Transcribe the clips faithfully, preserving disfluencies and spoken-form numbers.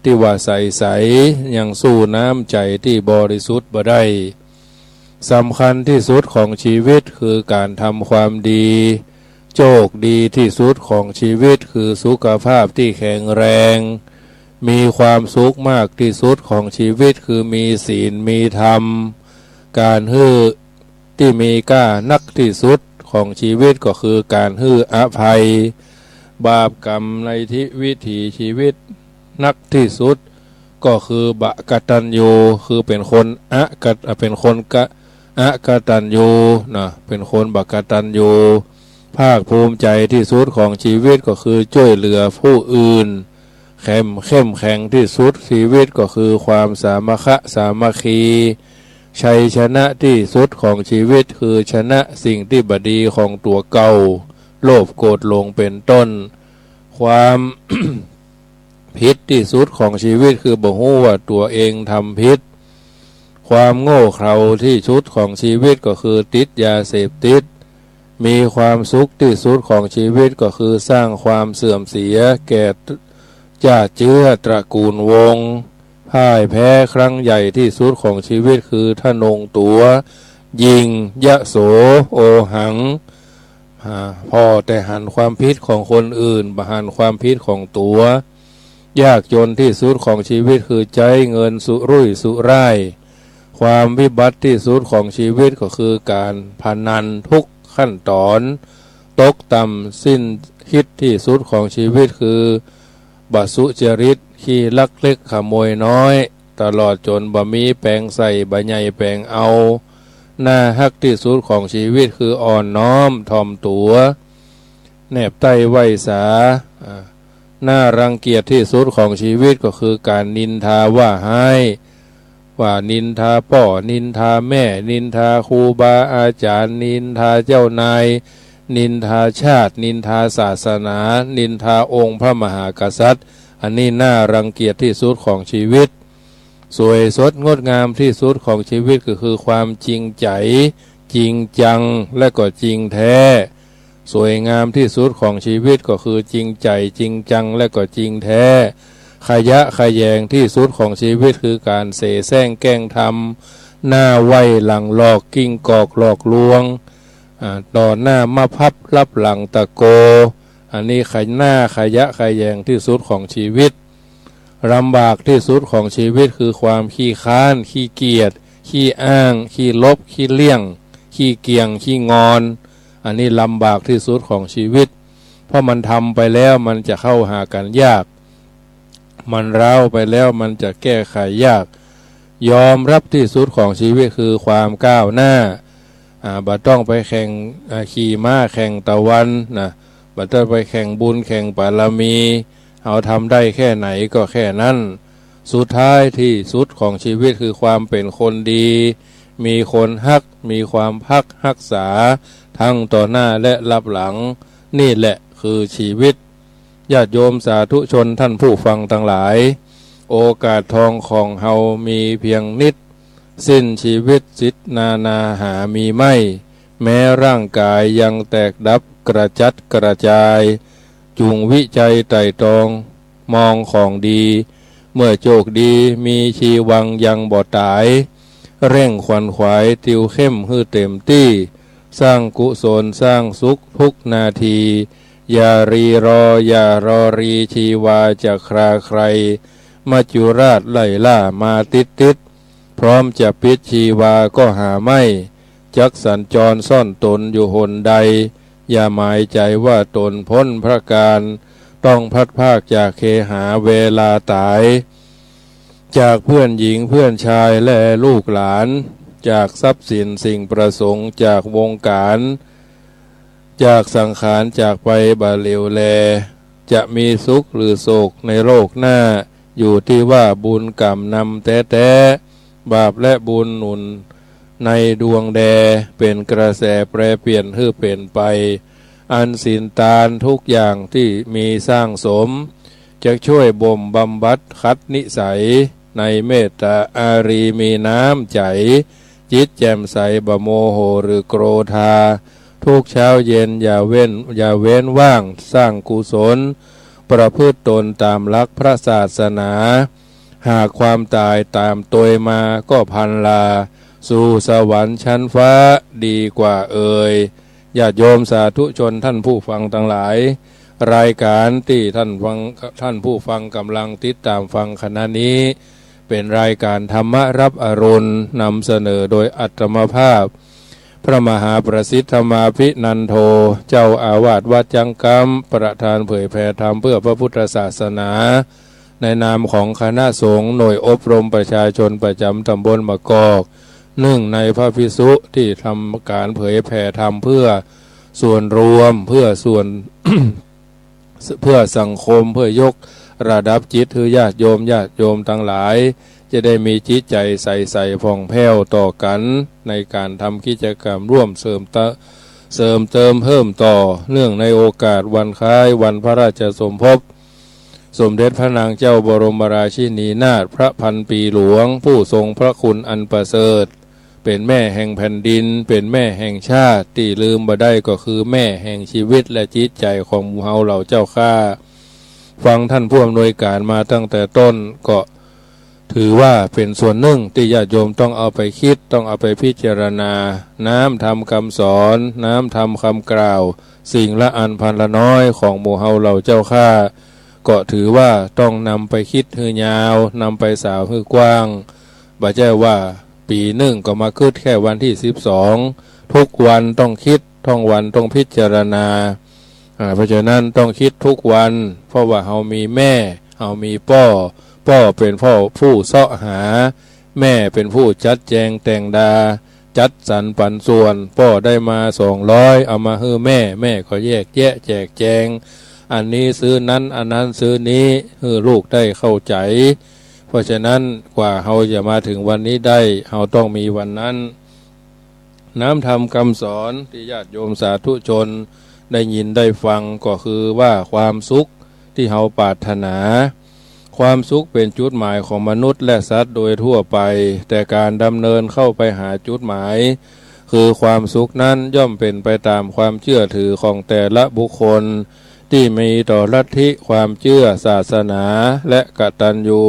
ตี้ว่าใสๆ ยังสู้น้ำใจ๋ตี้บริสุทธิ์บ่ได้ สำคัญตี้สุดของชีวิตคือก๋านทำความดี โจคดีตี้สุดของชีวิตคือสุขภาพตี้แข็งแรง มีความสุขมากตี้สุดของชีวิตคือมีศีลมีธรรม ก๋านหื้อตี้มีก้านักตี้สุดของชีวิตก็คือก๋านหื้ออภัย บาปกรรมในที่วิถีชีวิตนักตี้สุดก็คือบ่กตัญญู คือเป๋นคนอกต- เป๋นคนกะ- อกตัญญูนะ เป๋นคนบ่กตัญญู ภาคภูมิใจ๋ตี้สุดของชีวิตก็คือจ้วยเหลือผู้อื่น เข้ม- เข้มแข็งตี้สุดชีวิตก็คือความสามัคคะสามัคคี ชัยชนะตี้สุดของชีวิตคือชนะสิ่งตี้บ่ดีของตั๋วเก่า โลภโกรธหลงเป๋นต้น ความ ผิดตี้สุดของชีวิตคือบ่ฮู้ว่าตั๋วเองทำผิด ความโง่เขลาตี้สุดของชีวิตก็คือติดยาเสพติด มีความสุขตี้สุดของชีวิตก็คือสร้างความเสื่อมเสียแก่จ้าดเจื้อตระกูลวงศ์ พ่ายแพ้ครั้งใหญ่ตี้สุดของชีวิตคือทะนงตั๋ว ยิ่ง ยโส โอหัง อ่า ผ่อแต่หันความผิดของคนอื่น บ่หันความผิดของตั๋ว ยากจนตี้สุดของชีวิตคือใจ๊เงินสุรุ่ยสุร่าย ความวิบัติตี้สุดของชีวิตก็คือก๋านพนันทุกขั้นต๋อน ตกต่ำสิ้นคิดตี้สุดของชีวิตคือบ่สุจริต ขี้ลักเล็กขโมยน้อย ตลอดจ๋นบ่มีแป๋งใส่ บ่ใหญ่แป๋งเอา น่าฮักตี้สุดของชีวิตคืออ่อนน้อมถ่อมตั๋ว แนบใต้ไหว้สา อ่า น่ารังเกียจตี้สุดของชีวิตก็คือก๋านนินทาว่าฮ้าย ว่านินทาป้อ นินทาแม่ นินทาครูบาอาจ๋ารย์ นินทาเจ้านาย นินทาชาติ นินทาศาสนา นินทาองค์พระมหากษัตริย์ อันนี้น่ารังเกียจตี้สุดของชีวิต สวยสดงดงามตี้สุดของชีวิตก็คือความจริงใจ๋ จริงจัง และก็จริงแท้ สวยงามตี้สุดของชีวิตก็คือจริงใจ๋ จริงจัง และก็จริงแท้ ขยะแขยงตี้สุดของชีวิตคือก๋านเสแสร้งแกล้งทำ หน้าไหว้หลังหลอก กิ้งกอกหลอกลวง อ่า ต่อหน้ามาพับ ลับหลังตะโก อันนี้ขย- หน้าขยะแขยงตี้สุดของชีวิต ลำบากตี้สุดของชีวิตคือความขี้ค้าน ขี้เกียจ ขี้อ้าง ขี้ลบ ขี้เลี่ยง ขี้เกียง ขี้งอน อันนี้ลำบากตี้สุดของชีวิต เพราะมันทำไปแล้วมันจะเข้าหากั๋นยาก มันร้าวไปแล้วมันจะแก้ไขยาก ยอมรับตี้สุดของชีวิตคือความก้าวหน้า อ่า บ่ต้องไปแข่ง อ่า ขี่ม้าแข่งตะวันนะ บ่ต้องไปแข่งบุญแข่งบารมี เฮาทำได้แค่ไหนก็แค่นั้น สุดท้ายตี้สุดของชีวิตคือความเป๋นคนดี มีคนฮัก มีความพักฮักษา ทั้งต่อหน้าและลับหลัง นี่แหละคือชีวิต ญาติโยมสาธุชนท่านผู้ฟังตังหลาย โอกาสทองของเฮามีเพียงนิด สิ้นชีวิตสิทธิ์นานาหามีไม่ แม้ร่างกายยังแตกดับกระจัดกระจาย จุ่งวิจัยไตร่ตรองมองของดี เมื่อโจคดีมีชีวังยังบ่ต๋าย เร่งขวนขวายติวเข้มหื้อเต๋มตี้ สร้างกุศลสร้างสุขทุกนาที อย่ารีรอ อย่ารอรีชีวาจะคลาใคร มัจจุราชไล่ล่ามาติดติด พร้อมจะปิดชีวาก็หาไม่ จักสัญจรซ่อนตนอยู่หนใด อย่าหมายใจ๋ว่าตนพ้นพระกาล ต้องพลัดพรากจากเคหาเวลาต๋าย จากเพื่อนหญิงเพื่อนชายและลูกหลาน จากทรัพย์สินสิ่งประสงค์ จากวงการ จากสังขารจากไปบ่เหลียวแล จะมีสุขหรือโศกในโลกหน้า อยู่ตี้ว่าบุญกรรมนำแต๊ๆ บาปและบุญหนุนในดวงแด เป๋นกระแสแปรเปลี่ยนหื้อเป๋นไป อันศีลตานทุกอย่างตี้มีสร้างสม จะช่วยบ่มบำบัดขัดนิสัย ในเมตตาอารีมีน้ำใจ๋ จิตแจ่มใสบ่โมโหหรือโกรธา ทุกเช้าเย็นอย่าเว้น อย่าเว้นว่างสร้างกุศล ประพฤติตนต๋ามหลักพระศาสนา หากความต๋ายต๋ามตวยมาก็พลันลา สู่สวรรค์ชั้นฟ้าดีกว่าเอย ญาติโยมสาธุชนท่านผู้ฟังตังหลาย รายก๋านตี้ท่านฟัง ท่านผู้ฟังก่ำลังติดต๋ามฟังขณะนี้ เป๋นรายก๋านธรรมะรับอรุณ นำเสนอโดยอาตมาภาพ พระมหาประสิทธิ์ธรรมาภินันโท เจ้าอาวาสวัดจั๊งกำ ประธานเผยแผ่ธรรมเพื่อพระพุทธศาสนา ในนามของคณะสงฆ์หน่วยอบรมประชาชนประจ๋ำต๋ำบลมะกอก นึ่งในพระภิกษุตี้ทำก๋านเผยแผ่ธรรมเพื่อส่วนรวม เพื่อส่วน เพื่อสังคม เพื่อยกระดับจิตหื้อญาติโยม ญาติโยมตังหลาย จะได้มีจิตใจ๋ใสๆ ผ่องแผ้วต่อกั๋น ในก๋านทำกิจกรรมร่วมเสริมเติ เสริมเติมเพิ่มต่อ เนื่องในโอกาสวันคล้ายวันพระราชสมภพ สมเด็จพระนางเจ้าบรมราชินีนาถพระพันปีหลวง ผู้ทรงพระคุณอันประเสริฐ เป๋นแม่แห่งแผ่นดิน เป๋นแม่แห่งชาติ ตี้ลืมบ่ได้ก็คือแม่แห่งชีวิตและจิตใจ๋ของหมู่เฮาเหล่าเจ้าข้า ฟังท่านผู้อำนวยก๋านมาตั้งแต่ต้น ก็ถือว่าเป๋นส่วนนึ่งตี้ญาติโยมต้องเอาไปกึ๊ด ต้องเอาไปพิจารณา น้ำธรรมกำสอน น้ำธรรมกำกล่าว สิ่งละอันพันละน้อยของหมู่เฮาเหล่าเจ้าข้า ก็ถือว่าต้องนำไปกึ๊ดหื้อยาว นำไปสาวหื้อกว้าง บ่ใจ้ว่าปี๋นึ่งก็มากึ๊ดแค่วันตี้สิบสอง ทุกวันต้องกึ๊ด ทุกวันต้องพิจารณา อ่า เพราะฉะนั้นต้องกึ๊ดทุกวัน เพราะว่าเฮามีแม่ เฮามีป้อ ป้อเป๋นป้อผู้เซาะหา แม่เป๋นผู้จัดแจงแต่งดา จัดสรรปันส่วน ป้อได้มาสองร้อย เอามาหื้อแม่ แม่ก็แยกแยะแจกแจง อันนี้ซื้อนั้น อันนั้นซื้อนี้ หื้อลูกได้เข้าใจ๋ เพราะฉะนั้นกว่าเฮาจะมาถึงวันนี้ได้ เฮาต้องมีวันนั้น น้ำธรรมกำสอนตี้ญาติโยมสาธุชนได้ยินได้ฟังก็คือว่าความสุขตี้เฮาปรารถนา ความสุขเป๋นจุดหมายของมนุษย์และสัตว์โดยทั่วไป แต่ก๋านดำเนินเข้าไปหาจุดหมาย คือความสุขนั้นย่อมเป๋นไปต๋ามความเจื้อถือของแต่ละบุคคล ตี้มีต่อลัทธิความเจื้อศาสนาและกตัญญู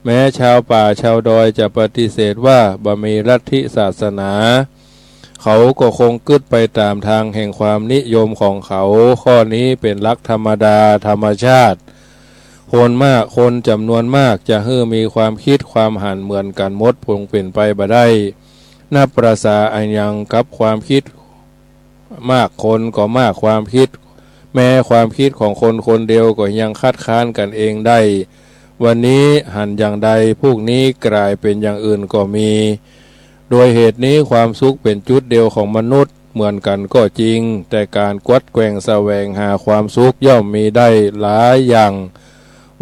แม้ชาวป่าชาวดอยจะปฏิเสธว่าบ่มีลัทธิศาสนา เขาก็คงกึ๊ดไปต๋ามทางแห่งความนิยมของเขา ข้อนี้เป๋นหลักธรรมดาธรรมชาติ คนมาก คนจ๋ำนวนมากจะหื้อมีความกึ๊ดความหันเหมือนกั๋นหมด คงเป๋นไปบ่ได้ นับประสาอันยังกับความกึ๊ด มากคนก็มากความกึ๊ด แม้ความกึ๊ดของคนคนเดียวก็ยังคัดค้านกั๋นเองได้ วันนี้หันอย่างใด พรุ่งนี้ก๋ายเป๋นอย่างอื่นก็มี โดยเหตุนี้ความสุขเป๋นจุดเดียวของมนุษย์เหมือนกั๋นก็จริง แต่ก๋านกวัดแกว่งแสวงหาความสุขย่อมมีได้หลายอย่าง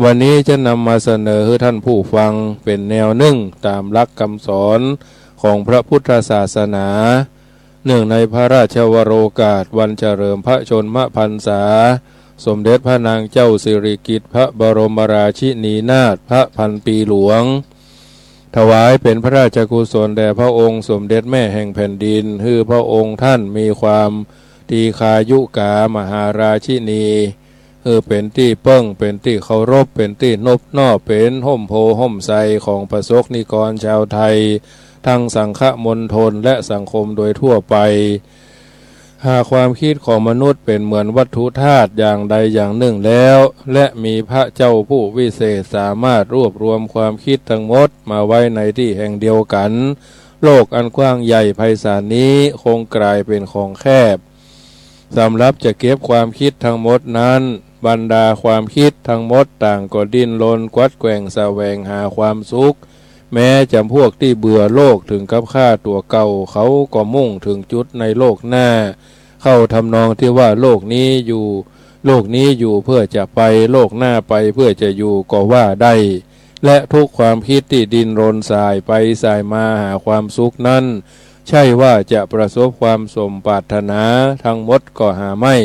วันนี้จะนำมาเสนอหื้อท่านผู้ฟังเป๋นแนวนึ่งต๋ามหลักกำสอนของพระพุทธศาสนา เนื่องในพระราชวโรกาสวันเฉลิมพระชนมพรรษา สมเด็จพระนางเจ้าสิริกิติ์พระบรมราชินีนาถพระพันปีหลวง ถวายเป๋นพระราชกุศลแด่พระองค์สมเด็จแม่แห่งแผ่นดิน หื้อพระองค์ท่านมีความดีคายุก๋ามหาราชินี หื้อเป๋นตี้เปิ้ง เป๋นตี้เคารพ เป๋นตี้นบนอบ เป๋นฮ่มโพธิ์ฮ่มไทรของประสบนิกรชาวไทย ทั้งสังคมณฑลและสังคมโดยทั่วไป หากความกึ๊ดของมนุษย์เป๋นเหมือนวัตถุธาตุอย่างใดอย่างนึ่งแล้ว และมีพระเจ้าผู้วิเศษสามารถรวบรวมความกึ๊ดตังหมดมาไว้ในตี้แห่งเดียวกั๋น โลกอันกว้างใหญ่ไพศาลนี้คงก๋ายเป๋นของแคบ สำหรับจะเก็บความกึ๊ดตังหมดนั้น บรรดาความกึ๊ดตังหมดต่างก็ดิ้นรนกวัดแกว่งแสวงหาความสุข แม้จ๋ำพวกตี้เบื่อโลกเถิงกับฆ่าตั๋วเก่า เขาก็มุ่งเถิงจุดในโลกหน้า เข้าทำนองตี้ว่าโลกนี้อยู่ โลกนี้อยู่เพื่อจะไป โลกหน้าไปเพื่อจะอยู่ก็ว่าได้ และทุกความกึ๊ดตี้ดิ้นรนส่ายไปส่ายมาหาความสุขนั้น ใช่ว่าจะประสบความสมปรารถนาตังหมดก็หาไม่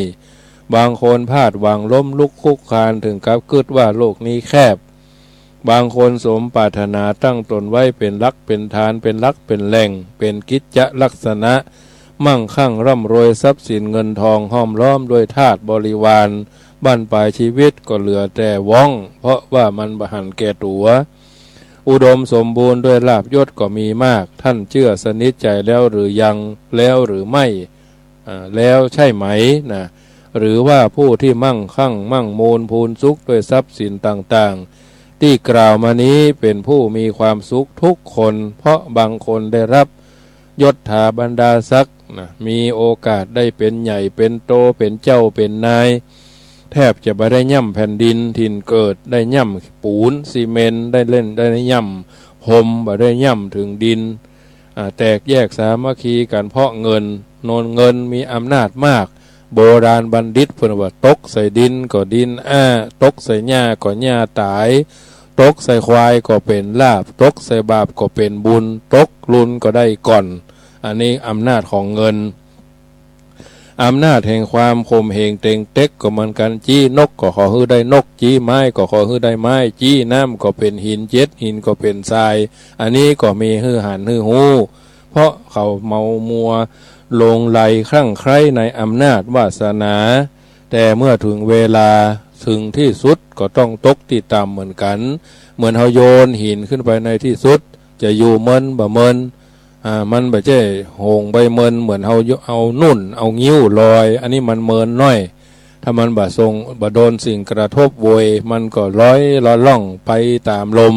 บางคนพลาดหวังล้มลุกคลุกคลานเถิงกับกึ๊ดว่าโลกนี้แคบ บางคนสมปรารถนาตั้งตนไว้เป๋นหลักเป๋นฐาน เป๋นหลักเป๋นแหล่ง เป๋นกิจจะลักษณะ มั่งคั่งร่ำรวยทรัพย์สินเงินทองห้อมล้อมด้วยทาสบริวาร บั้นปลายชีวิตก็เหลือแต่ว้อง เพราะว่ามันบ่หันแก่ตั๋ว อุดมสมบูรณ์ด้วยลาภยศก็มีมาก ท่านเจื้อสนิทใจ๋แล้วหรือยัง แล้วหรือไม่ อ่า แล้วใช่ไหมนะ หรือว่าผู้ที่มั่งคั่งมั่งมูนพูนสุขด้วยทรัพย์สินต่างๆ ตี้กล่าวมานี้เป็นผู้มีความสุขทุกคน เพราะบางคนได้รับยศถาบรรดาศักดิ์นะ มีโอกาสได้เป๋นใหญ่เป๋นโต เป๋นเจ้าเป๋นนาย แทบจะบ่ได้ย่ำแผ่นดินถิ่นเกิด ได้ย่ำปูนซีเมนต์ ได้เล่น ได้ย่ำพรม บ่ได้ย่ำเถิงดิน อ่า แตกแยกสามัคคีกั๋นเพราะเงิน โนนเงินมีอำนาจมาก โบราณบัณฑิตเปิ้นว่า ตกใส่ดินก็ดินอ้า ตกใส่หญ้าก็หญ้าต๋าย ตกใส่ควายก็เป๋นลาภ ตกใส่บาปก็เป๋นบุญ ตกลุนก็ได้ก่อน อันนี้อำนาจของเงิน อำนาจแห่งความข่มเหงเต็งเต็กก็เหมือนกั๋น จี้นกก็ขอหื้อได้นก จี้ไม้ก็ขอหื้อได้ไม้ จี้น้ำก็เป๋นหิน เจ็ดหินก็เป๋นทราย อันนี้ก็มีหื้อหันหื้อฮู้ เพราะเขาเมามัวหลงใหลคลั่งใคร่ในอำนาจวาสนา แต่เมื่อเถิงเวลาเถิงตี้สุดก็ต้องตกตี้ต่ำเหมือนกั๋น เหมือนเฮาโยนหินขึ้นไปในตี้สุด จะอยู่เมินบ่เมิน อ่า มันบ่ใจ้หงไปเมิน เหมือนเฮาเอานุ่นเอางิ้วลอย อันนี้มันเมินน้อย ถ้ามันบ่ส่ง บ่โดนสิ่งกระทบโวย มันก็ลอยละล่องไปต๋ามลม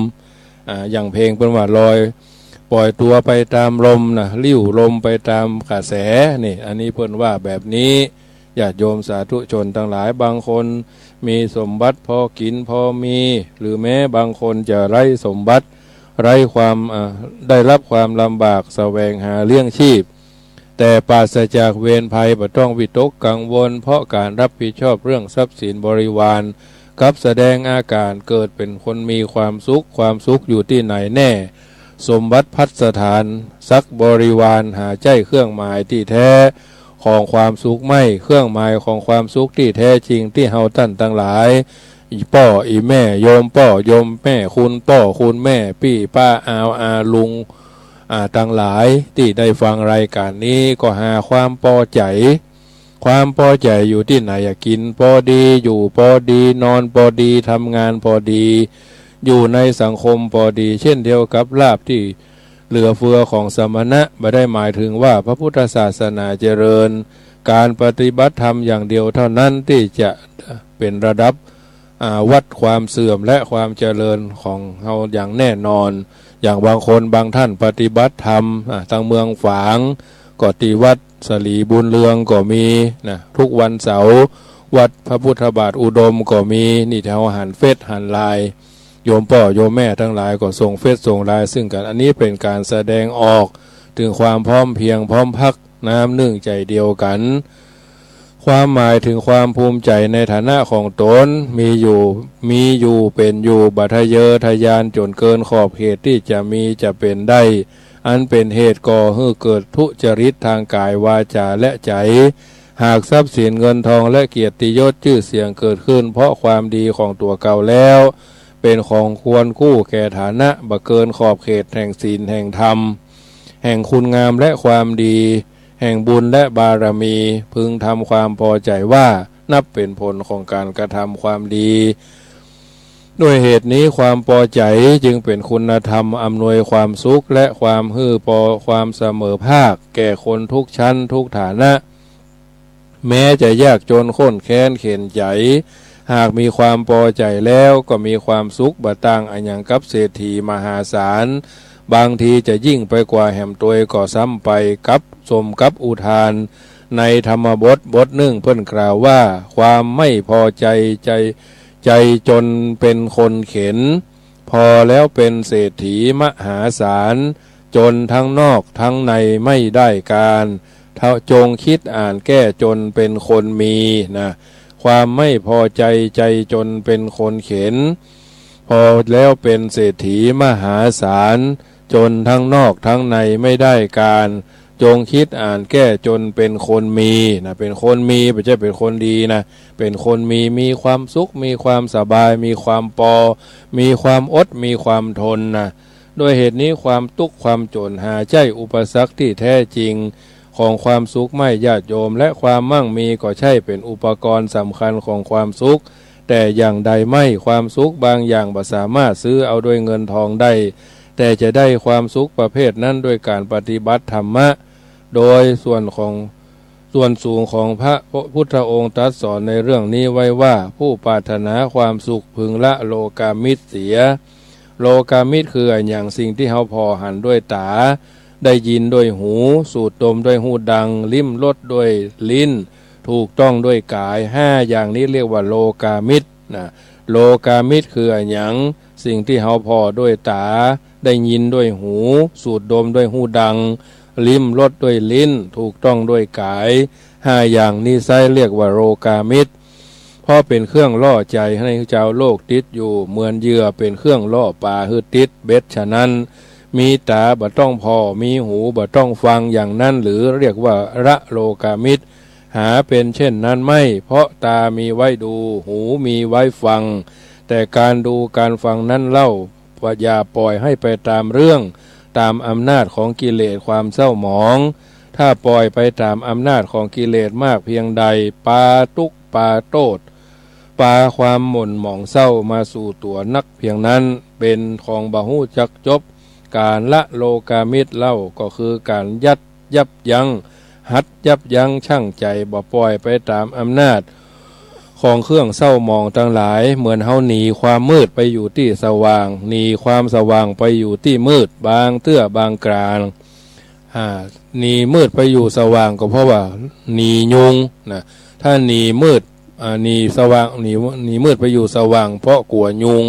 อ่า อย่างเพลงเปิ้นว่าลอย ปล่อยตั๋วไปต๋ามลมนะ ลิ่วลมไปต๋ามกระแส นี่ อันนี้เปิ้นว่าแบบนี้ ญาติโยมสาธุชนตังหลาย บางคนมีสมบัติพอกิ๋นพอมี หรือแม้บางคนจะไร้สมบัติ ไร้ความ อ่า ได้รับความลำบากแสวงหาเลี้ยงชีพ แต่ปราศจากเวรภัย บ่ต้องวิตกกังวล เพราะก๋านรับผิดชอบเรื่องทรัพย์สินบริวาร กลับแสดงอาก๋านเกิดเป๋นคนมีความสุข ความสุขอยู่ตี้ไหนแน่ สมบัติภัสถาน ศักดิ์บริวาร หาใจ้เครื่องหมายตี้แท้ของความสุขไม่ เครื่องหมายของความสุขตี้แท้จริงตี้เฮาต้านตังหลาย อี่ป้ออี่แม่ โยมป้อโยมแม่ คุณป้อคุณแม่ ปี้ป้าอาวอาลุง อ่า ตังหลายตี้ได้ฟังรายก๋านนี้ก็หาความปอใจ๋ ความปอใจ๋อยู่ตี้ไหนอะ กิ๋นปอดี อยู่ปอดี นอนปอดี ทำงานปอดี อยู่ในสังคมปอดี เช่นเดียวกับลาภตี้เหลือเฟือของสมณะ บ่ได้หมายถึงว่าพระพุทธศาสนาเจริญ ก๋านปฏิบัติธรรมอย่างเดียวเท่านั้นตี้จะเป๋นระดับ อ่า วัดความเสื่อมและความเจริญของเฮาอย่างแน่นอน อย่างบางคนบางท่านปฏิบัติธรรม อ่า ตังเมืองฝาง ก็ตี้วัดสลีบุญเรืองก็มีนะ ทุกวันเสาร์ วัดพระพุทธบาทอุดมก็มี นี่ตี้เฮาหันเฟซหันไลน์ โยมป้อโยมแม่ตังหลายก็ส่งเฟซส่งไลน์ซึ่งกั๋น อันนี้เป๋นก๋านแสดงออกเถิงความพร้อมเพรียงพร้อมพรัก น้ำนึ่งใจ๋เดียวกั๋น ความหมายเถิงความภูมิใจ๋ในฐานะของตน มีอยู่ มีอยู่เป๋นอยู่ บ่ทะเยอทะยานจ๋นเกินขอบเขตตี้จะมีจะเป๋นได้ อันเป๋นเหตุก่อหื้อเกิดทุจริตทางก๋าย วาจ๋า และใจ๋ หากทรัพย์สินเงินทองและเกียรติยศจื้อเสียงเกิดขึ้นเพราะความดีของตั๋วเก่าแล้ว เป๋นของควรกู้แก่ฐานะ บ่เกินขอบเขตแห่งศีลแห่งธรรม แห่งคุณงามและความดี แห่งบุญและบารมี พึงทำความปอใจ๋ว่านับเป๋นผลของก๋านกระทำความดี ด้วยเหตุนี้ความปอใจ๋จึงเป๋นคุณธรรมอำนวยความสุขและความหื้อปอความเสมอภาคแก่คนทุกชั้นทุกฐานะ แม้จะยากจนข้นแค้นเข็ญใจ๋ หากมีความปอใจ๋แล้วก็มีความสุขบ่ต่างอะหยังกับเศรษฐีมหาศาล บางทีจะยิ่งไปกว่าแหมตวยก็ซ้ำไป กับสมกับอุทานในธรรมบทบทนึ่งเปิ้นกล่าวว่า ความไม่พอใจ๋ ใจ๋ ใจ๋จนเป๋นคนเข็ญ พอแล้วเป๋นเศรษฐีมหาศาล จนทั้งนอกทั้งในไม่ได้ก๋าน เท่า จงคิดอ่านแก้จนเป๋นคนมีนะ ความไม่พอใจ๋ ใจ๋จนเป๋นคนเข็ญ พอแล้วเป๋นเศรษฐีมหาศาล จนทั้งนอกทั้งในไม่ได้ก๋าน จงคิดอ่านแก้จนเป๋นคนมีนะ เป๋นคนมี บ่ใจ้เป๋นคนดีนะ เป๋นคนมี มีความสุข มีความสบาย มีความปอ มีความอด มีความทนนะ ด้วยเหตุนี้ความตุ๊กข์ความจ๋นหาใจ้อุปสรรคตี้แท้จริงข ของความสุขไม่ ญาติโยม และความมั่งมีก็ใช่เป็นอุปกรณ์สำคัญของความสุข แต่อย่างใดไม่ ความสุขบางอย่างบ่สามารถซื้อเอาด้วยเงินทองได้ แต่จะได้ความสุขประเภทนั้นด้วยการปฏิบัติธรรมะ โดยส่วนของ ส่วนสูงของพระพุทธองค์ตรัสสอนในเรื่องนี้ไว้ว่า ผู้ปรารถนาความสุขพึงละโลกามิตรเสีย โลกามิตรคืออะหยัง สิ่งที่เฮาผ่อหันด้วยต๋า ได้ยินด้วยหู สูดดมด้วยฮูดัง ลิ้มรสด้วยลิ้น ถูกต้องด้วยก๋าย ห้าอย่างนี้เรียกว่าโลกามิตรนะ โลกามิตรคืออะหยัง สิ่งที่เฮาผ่อด้วยต๋า ได้ยินด้วยหู สูดดมด้วยฮูดัง ลิ้มรสด้วยลิ้น ถูกต้องด้วยก๋าย ห้าอย่างนี้ไซร้เรียกว่าโลกามิตร เพราะเป็นเครื่องล่อใจ๋หื้อจาวโลกติดอยู่ เหมือนเหยื่อเป็นเครื่องล่อป๋าหื้อติดเบ็ดฉะนั้น มีต๋าบ่ต้องผ่อ มีหูบ่ต้องฟัง อย่างนั้นหรือเรียกว่าละโลกามิตร หาเป็นเช่นนั้นไม่ เพราะต๋ามีไว้ดู หูมีไว้ฟัง แต่การดูการฟังนั้นเล่า อย่าปล่อยให้ไปต๋ามเรื่อง ต๋ามอำนาจของกิเลสความเศร้าหมอง ถ้าปล่อยไปต๋ามอำนาจของกิเลสมากเพียงใด ปาตุ๊กข์ปาโต้ษ ปาความหม่นหมองเศร้ามาสู่ตั๋วนักเพียงนั้น เป๋นของบ่ฮู้จักจบ ก๋านละโลกามิตรเล่าก็คือก๋านยัด ยับยั้ง หัดยับยั้งชั่งใจ๋ บ่ปล่อยไปต๋ามอำนาจของเครื่องเศร้าหมองตังหลาย เหมือนเฮาหนีความมืดไปอยู่ตี้สว่าง หนีความสว่างไปอยู่ตี้มืด บางเตื้อบางก๋าน อ่า หนีมืดไปอยู่สว่างก็เพราะว่าหนียุงนะ ถ้าหนีมืด อ่า หนีสว่าง หนี หนีมืดไปอยู่สว่าง เพราะกั๋วยุง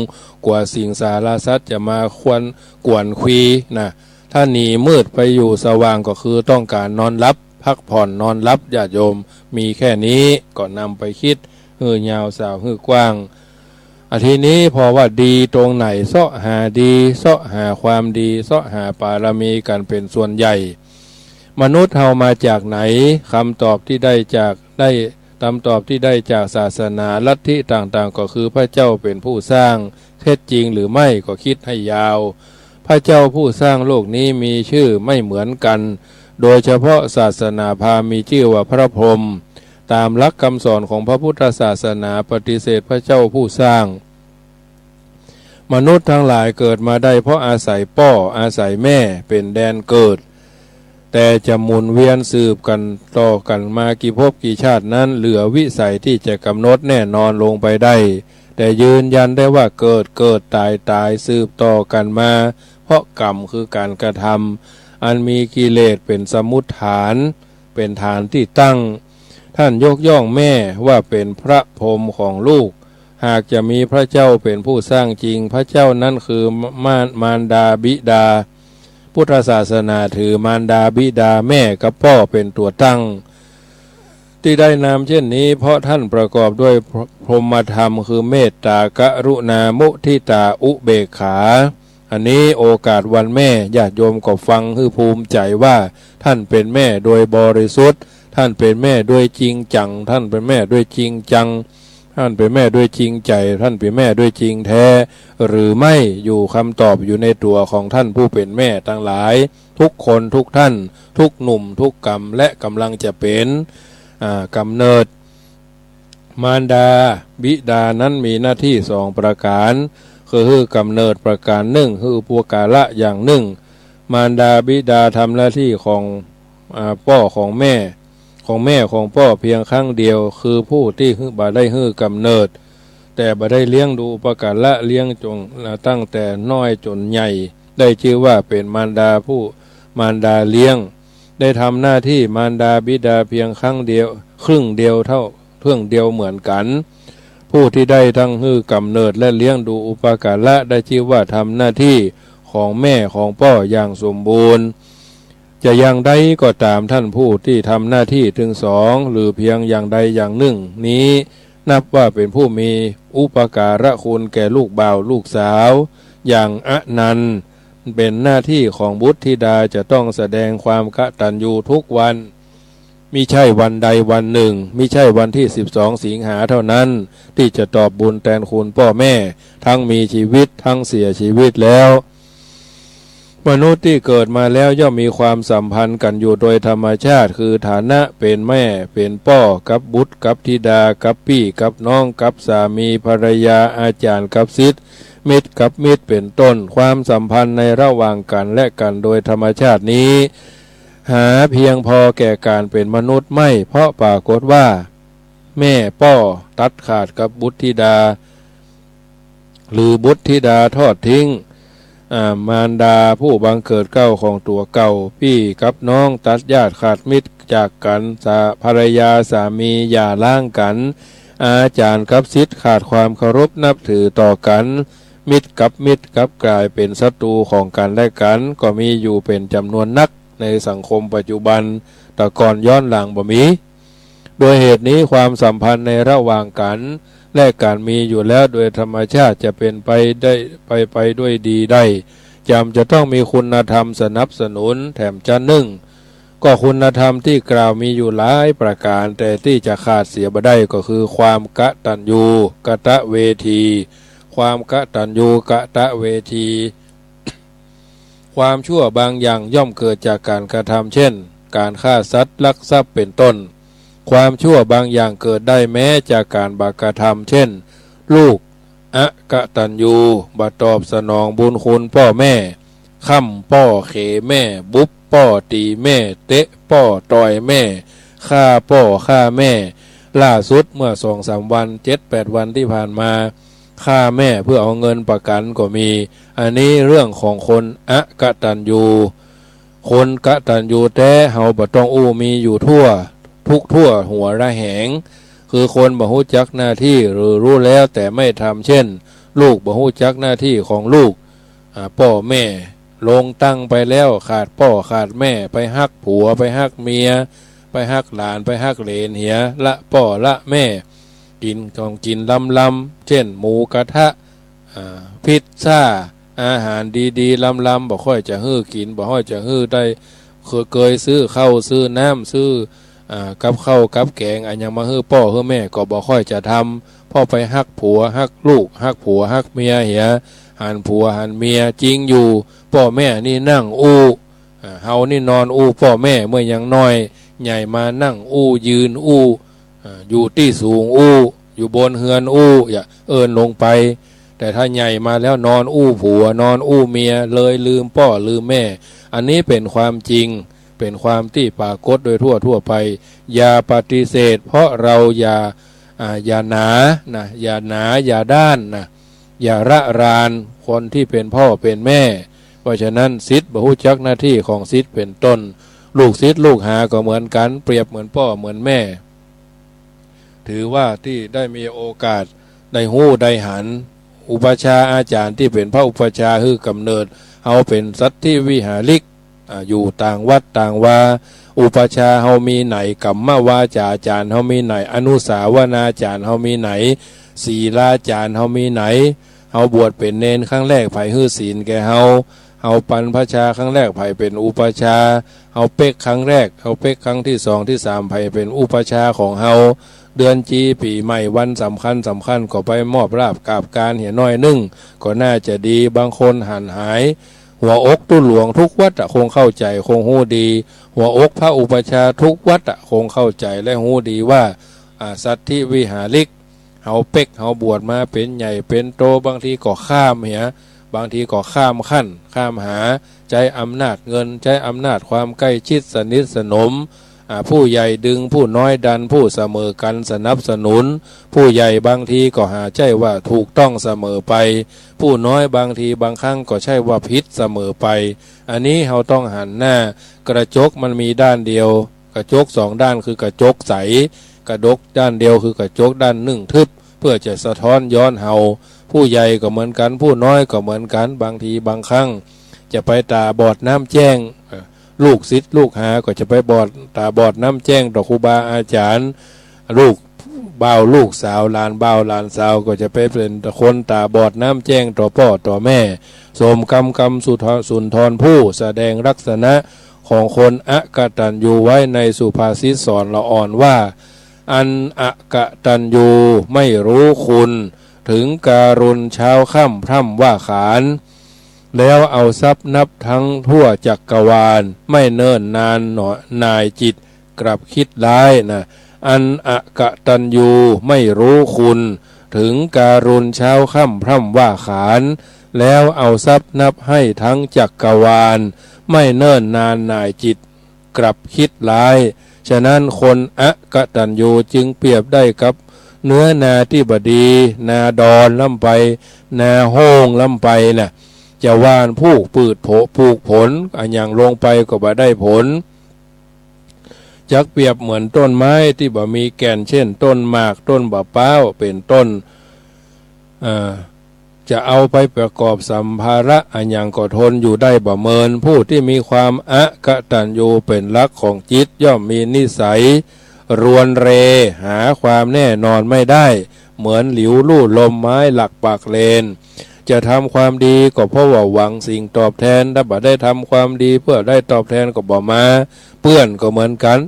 กั๋วสิงสารสัตว์จะมาควน กวนควีนะ ถ้าหนีมืดไปอยู่สว่างก็คือต้องก๋านนอนหลับ พักผ่อนนอนหลับ ญาติโยม มีแค่นี้ก็นำไปคิดหื้อยาวสาวหื้อกว้าง อาทีนี้พอว่าดีตรงไหน เซาะหาดี เซาะหาความดี เซาะหาปารมีกั๋นเป๋นส่วนใหญ่ มนุษย์เฮามาจากไหน คำตอบที่ได้จาก ได้ คำตอบที่ได้จากศาสนาลัทธิต่างๆ ก็คือพระเจ้าเป๋นผู้สร้าง เท็จจริงหรือไม่ก็คิดให้ยาว พระเจ้าผู้สร้างโลกนี้มีชื่อไม่เหมือนกั๋น โดยเฉพาะศาสนาพราหมณ์มีชื่อว่าพระพรหม ต๋ามหลักกำสอนของพระพุทธศาสนาปฏิเสธพระเจ้าผู้สร้าง มนุษย์ตังหลายเกิดมาได้เพราะอาศัยป้อ อาศัยแม่เป๋นแดนเกิด แต่จะหมุนเวียนสืบกั๋นต่อกั๋นมากี่ภพกี่ชาตินั้น เหลือวิสัยที่จะกำหนดแน่นอนลงไปได้ แต่ยืนยันได้ว่าเกิด เกิด ต๋าย ต๋าย สืบต่อกั๋นมา เพราะกรรมคือก๋านกระทำ อันมีกิเลสเป๋นสมุฏฐาน เป๋นฐานตี้ตั้ง ท่านยกย่องแม่ว่าเป๋นพระพรหมของลูก หากจะมีพระเจ้าเป๋นผู้สร้างจริง พระเจ้านั้นคือมาร มารดาบิดา พุทธศาสนาถือมารดาบิดาแม่กับป้อเป๋นตั๋วตั้ง ตี้ได้นามเช่นนี้ เพราะท่านประกอบด้วยพร พรหมธรรมคือเมตตา กรุณา มุทิตา อุเบกขา อันนี้โอกาสวันแม่ ญาติโยมก็ฟังหื้อภูมิใจ๋ว่า ท่านเป๋นแม่โดยบริสุทธิ์ ท่านเป๋นแม่โดยจริงจัง ท่านเป๋นแม่โดยจริงจัง ท่านเป๋นแม่โดยจริงใจ๋ ท่านเป๋นแม่โดยจริงแท้ หรือไม่ อยู่ คำตอบอยู่ในตั๋วของท่านผู้เป๋นแม่ตังหลาย ทุกคนทุกท่าน ทุกหนุ่มทุกกำ และกำลังจะเป๋น อ่า กำเนิด มารดาบิดานั้นมีหน้าตี้สองประก๋าน คือหื้อกำเนิดประก๋านนึ่ง หื้ออุปการะอย่างนึ่ง มารดาบิดาทำหน้าตี้ของ อ่า ป้อของแม่ ของแม่ของป้อเพียงครั้งเดียว คือผู้ตี้หื้อ บ่ได้หื้อกำเนิด แต่บ่ได้เลี้ยงดูอุปการะเลี้ยงจ๋น อ่า ตั้งแต่น้อยจ๋นใหญ่ ได้จื้อว่าเป๋นมารดาผู้ มารดาเลี้ยง ได้ทำหน้าตี้มารดาบิดาเพียงครั้งเดียว ครึ่งเดียวเท่า ครึ่งเดียวเหมือนกั๋น ผู้ตี้ได้ตังหื้อกำเนิดและเลี้ยงดูอุปการะได้จื้อว่าทำหน้าตี้ของแม่ของป้ออย่างสมบูรณ์ จะอย่างใดก็ต๋าม ท่านผู้ตี้ทำหน้าตี้ตึงสอง หรือเพียงอย่างใดอย่างนึ่งนี้ นับว่าเป๋นผู้มีอุปการะคุณแก่ลูกบ่าวลูกสาว อย่างอนันต์ เป๋นหน้าตี้ของบุตรธิดาจะต้องแสดงความกตัญญูทุกวัน มิใช่วันใดวันนึ่ง มิใช่วันตี้สิบสองสิงหาเท่านั้น ตี้จะตอบบุญแตนคุณป้อแม่ ทั้งมีจีวิต ทั้งเสียจีวิตแล้ว มนุษย์ตี้เกิดมาแล้วย่อมมีความสัมพันธ์กั๋นอยู่โดยธรรมชาติ คือฐานะเป๋นแม่เป๋นป้อ กับบุตรกับธิดา กับปี้กับน้อง กับสามีภรรยา อาจ๋ารย์กับศิษย์ มิตรกับมิตรเป๋นต้น ความสัมพันธ์ในระหว่างกั๋นและกั๋นโดยธรรมชาตินี้ หาเพียงพอแก่ก๋านเป๋นมนุษย์ไม่ เพราะปรากฏว่า แม่ป้อตัดขาดกับบุตรธิดา หรือบุตรธิดาทอดทิ้ง อ่า มารดาผู้บังเกิดเกล้าของตั๋วเก่า ปี้กับน้องตัดญาติขาดมิตรจากกั๋น สา ภรรยาสามีหย่าร้างกั๋น อาจ๋ารย์กับศิษย์ขาดความเคารพนับถือต่อกั๋น มิตรกับมิตรกลับก๋ายเป๋นศัตรู๋ของกั๋นและกั๋น ก็มีอยู่เป๋นจ๋ำนวนนักในสังคมปัจจุบัน แต่ก่อนย้อนหลังบ่มี โดยเหตุนี้ความสัมพันธ์ในระหว่างกั๋นและกั๋นมีอยู่แล้วโดยธรรมชาติ จะเป๋นไปได้ ไป ไปด้วยดีได้ จำจะต้องมีคุณธรรมสนับสนุนแถมจะนึ่ง ก็คุณธรรมตี้กล่าวมีอยู่หลายประก๋าน แต่ตี้จะขาดเสียบ่ได้ก็คือความกตัญญูกตเวที ความกตัญญูกตเวที ความชั่วบางอย่างย่อมเกิดจากก๋านกระทำ เช่น ก๋านฆ่าสัตว์ ลักทรัพย์เป๋นต้น ความชั่วบางอย่างเกิดได้แม้จากก๋านบ่กระทำ เช่น ลูกอกตัญญู บ่ตอบสนองบุญคุณป้อแม่ ค่ำป้อเขวแม่ บุบป้อตี๋แม่ เตะป้อต่อยแม่ ฆ่าป้อฆ่าแม่ ล่าสุดเมื่อสองสามวัน เจ็ดแปดวันตี้ผ่านมา ฆ่าแม่เพื่อเอาเงินประกั๋นก็มี อันนี้เรื่องของคนอกตัญญู คนกตัญญูแต๊เฮาบ่ต้องอู้ มีอยู่ทั่วทุกทั่วหัวระแหง คือคนบ่ฮู้จักหน้าตี้หรือรู้แล้วแต่ไม่ทำ เช่น ลูกบ่ฮู้จักหน้าตี้ของลูก อ่า ป้อแม่ลงตั้งไปแล้ว ขาดป้อขาดแม่ ไปฮักผัว ไปฮักเมีย ไปฮักหลาน ไปฮักเหลนเหีย ละป้อละแม่ กิ๋นของกิ๋นลำลำ เช่น หมูกระทะ อ่า พิซซ่า อาหารดีๆ ลำลำ บ่ค่อยจะหื้อกิ๋น บ่ค่อยจะหื้อได้ เคย เกยซื้อข้าวซื้อน้ำซื้อ อ่า กับข้าวกับแก๋ง อะหยังมาหื้อป้อหื้อแม่ก็บ่ค่อยจะทำ เพราะไปฮักผัวฮักลูก ฮักผัวฮักเมียเหีย หันผัวหันเมีย จริงอยู่ ป้อแม่นี่นั่งอู้ อ่า เฮานี่นอนอู้ป้อแม่เมื่อยังน้อย ใหญ่มานั่งอู้ยืนอู้ อ่า อยู่ตี้สูงอู้ อยู่บนเฮือนอู้ อย่าเอิ้นลงไป แต่ถ้าใหญ่มาแล้วนอนอู้ผัวนอนอู้เมีย เลยลืมป้อลืมแม่ อันนี้เป๋นความจริง เป๋นความตี้ปรากฏโดยทั่วทั่วไป อย่าปฏิเสธ เพราะเราอย่า อ่า อย่าหนานะ อย่าหนา อย่าด้านนะ อย่าระรานคนตี้เป๋นพ่อเป๋นแม่ เพราะฉะนั้นศิษย์บ่ฮู้จักหน้าตี้ของศิษย์เป๋นต้น ลูกศิษย์ลูกหาก็เหมือนกั๋น เปรียบเหมือนป้อเหมือนแม่ ถือว่าตี้ได้มีโอกาสได้ฮู้ได้หัน อุปัชฌาย์อาจ๋ารย์ตี้เป๋นพระอุปัชฌาย์หื้อกำเนิดเฮาเป๋นสัตถิวิหาริก อ่า อยู่ต่างวัดต่างวา อุปัชฌาย์เฮามีไหน กัมมวาจ๋าจ๋ารย์เฮามีไหน อนุสาวนาจ๋ารย์เฮามีไหน ศีลาจ๋ารย์เฮามีไหน เฮาบวชเป๋นเณรครั้งแรก ใผหื้อศีลแก่เฮา เฮาปันพระชาครั้งแรก ใผเป๋นอุปัชฌาย์ เฮาเป๊กครั้งแรก เฮาเป๊กครั้งตี้สองตี้สาม ใผเป๋นอุปัชฌาย์ของเฮา เดือนจีปี๋ใหม่วันสำคัญสำคัญก็ไปมอบลาภกราบกรานเหียหน้อยนึ่ง ก็น่าจะดี บางคนหันหาย หัวอกตุ๊หลวงทุกวัดอะ คงเข้าใจ๋ คงฮู้ดี หัวอกพระอุปัชฌาย์ทุกวัดอะ คงเข้าใจ๋และฮู้ดีว่า อ่า สัตถิวิหาริก เฮาเป๊ก เฮาบวชมาเป๋นใหญ่เป๋นโต บางทีก็ข้ามเหีย บางทีก็ข้ามขั้น ข้ามหา ใจ๊อำนาจเงิน ใจ๊อำนาจความใกล้ชิดสนิทสนม อ่า ผู้ใหญ่ดึง ผู้น้อยดัน ผู้เสมอกั๋นสนับสนุน ผู้ใหญ่บางทีก็หาใจ้ว่าถูกต้องเสมอไป ผู้น้อยบางทีบางครั้งก็ใจ้ว่าผิดเสมอไป อันนี้เฮาต้องหันหน้า กระจกมันมีด้านเดียว กระจกสองด้านคือกระจกใส กระจกด้านเดียวคือกระจกด้านนึ่งทึบ เพื่อจะสะท้อนย้อนเฮา ผู้ใหญ่ก็เหมือนกั๋น ผู้น้อยก็เหมือนกั๋น บางทีบางครั้งจะไปต๋าบอดน้ำแจ้ง เอ่อ ลูกศิษย์ลูกหาก็จะไปบอด ต๋าบอดน้ำแจ้งต่อครูบาอาจ๋ารย์ ลูกบ่าวลูกสาว หลานบ่าวหลานสาวก็จะไปเป๋นคนต๋าบอดน้ำแจ้งต่อป้อต่อแม่ สมกำกำสุนทร สุนทรภู่แสดงลักษณะของคนอกตัญญูไว้ในสุภาษิตสอนละอ่อนว่า อันอกตัญญูไม่รู้คุณ ถึงการุณเช้าค่ำพร่ำว่าขาน แล้วเอาทรัพย์นับทั้งทั่วจักรวาล ไม่เนิ่นนานหน่อ หน่ายจิตกลับคิดร้ายนะ อันอกตัญญูไม่รู้คุณ ถึงการุณเช้าค่ำพร่ำว่าขาน แล้วเอาทรัพย์นับให้ทั้งจักรวาล ไม่เนิ่นนานหน่ายจิตกลับคิดร้าย ฉะนั้นคนอกตัญญูจึงเปรียบได้กับเนื้อนาตี้บ่ดี นาดอนล้ำไป นาโฮ่งล้ำไปน่ะ จะหว่านผูกพืชผล ปลูกผลอะหยังลงไปก็บ่ได้ผล จักเปรียบเหมือนต้นไม้ตี้บ่มีแก่น เช่น ต้นหมาก ต้นบ่าป๊าว เป๋นต้น เอ่อ จะเอาไปประกอบสัมภาระอะหยังก็ทนอยู่ได้บ่เมิน ผู้ตี้มีความอกตัญญูเป๋นหลักของจิต ย่อมมีนิสัยรวนเร หาความแน่นอนไม่ได้ เหมือนหลิวลู่ลม ไม้หลักปากเลน จะทำความดีก็เพราะว่าหวังสิ่งตอบแทน ถ้าบ่ได้ทำความดีเพื่อได้ตอบแทนก็บ่มา เปื้อนก็เหมือนกั๋น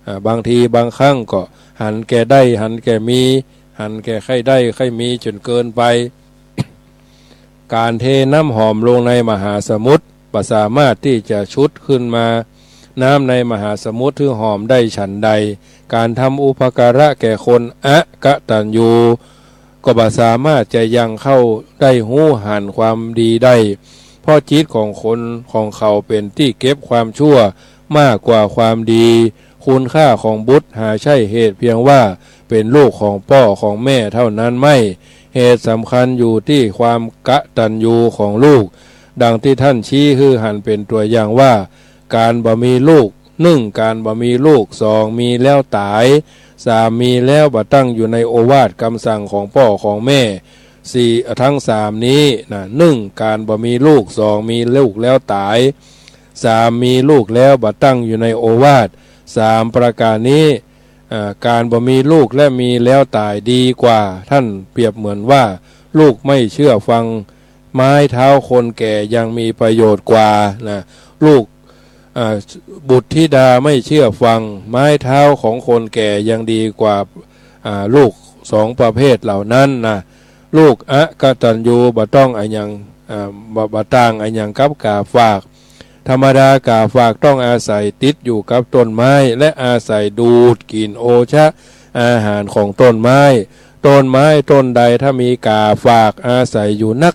อ่า บางทีบางครั้งก็หันแก่ได้ หันแก่มี หันแก่ใค่ได้ใค่มีจ๋นเกินไป ก๋านเทน้ำหอมลงในมหาสมุทร บ่สามารถตี้จะชุดขึ้นมา น้ำในมหาสมุทรหื้อหอมได้ฉันใด ก๋านทำอุปการะแก่คนอกตัญญู ก็บ่สามารถจะยังเข้าได้ฮู้หันความดีได้ เพราะจิตของคนของเขาเป๋นตี้เก็บความชั่วมากกว่าความดี คุณค่าของบุตรหาใช่เหตุเพียงว่าเป๋นลูกของป้อของแม่เท่านั้นไม่ เหตุสำคัญอยู่ตี้ความกตัญญูของลูก ดังตี้ท่านชี้หื้อหันเป๋นตั๋วอย่างว่า ก๋านบ่มีลูก นึ่ง ก๋านบ่มีลูก สอง มีแล้วต๋าย สาม มีแล้วบ่ตั้งอยู่ในโอวาทกำสั่งของป้อของแม่ สี่ ทั้งสามนี้นะ นึ่ง ก๋านบ่มีลูก สอง มีลูกแล้วต๋าย สาม มีลูกแล้วบ่ตั้งอยู่ในโอวาท สาม ประก๋านนี้ อ่า ก๋านบ่มีลูกและมีแล้วต๋ายดีกว่า ท่านเปรียบเหมือนว่าลูกไม่เชื่อฟัง ไม้เท้าคนแก่ยังมีประโยชน์กว่านะ ลูก อ่า บุตรธิดาไม่เชื่อฟัง ไม้เท้าของคนแก่ยังดีกว่า อ่า ลูกสองประเภทเหล่านั้นนะ ลูกอกตัญญูบ่ต้องอะหยัง อ่า บ่ บ่ต่างอะหยังกับก๋าฝาก ธรรมดาก๋าฝากต้องอาศัยติดอยู่กับต้นไม้ และอาศัยดูดกิ๋นโอชะอาหารของต้นไม้ ต้นไม้ต้นใดถ้ามีก๋าฝากอาศัยอยู่นัก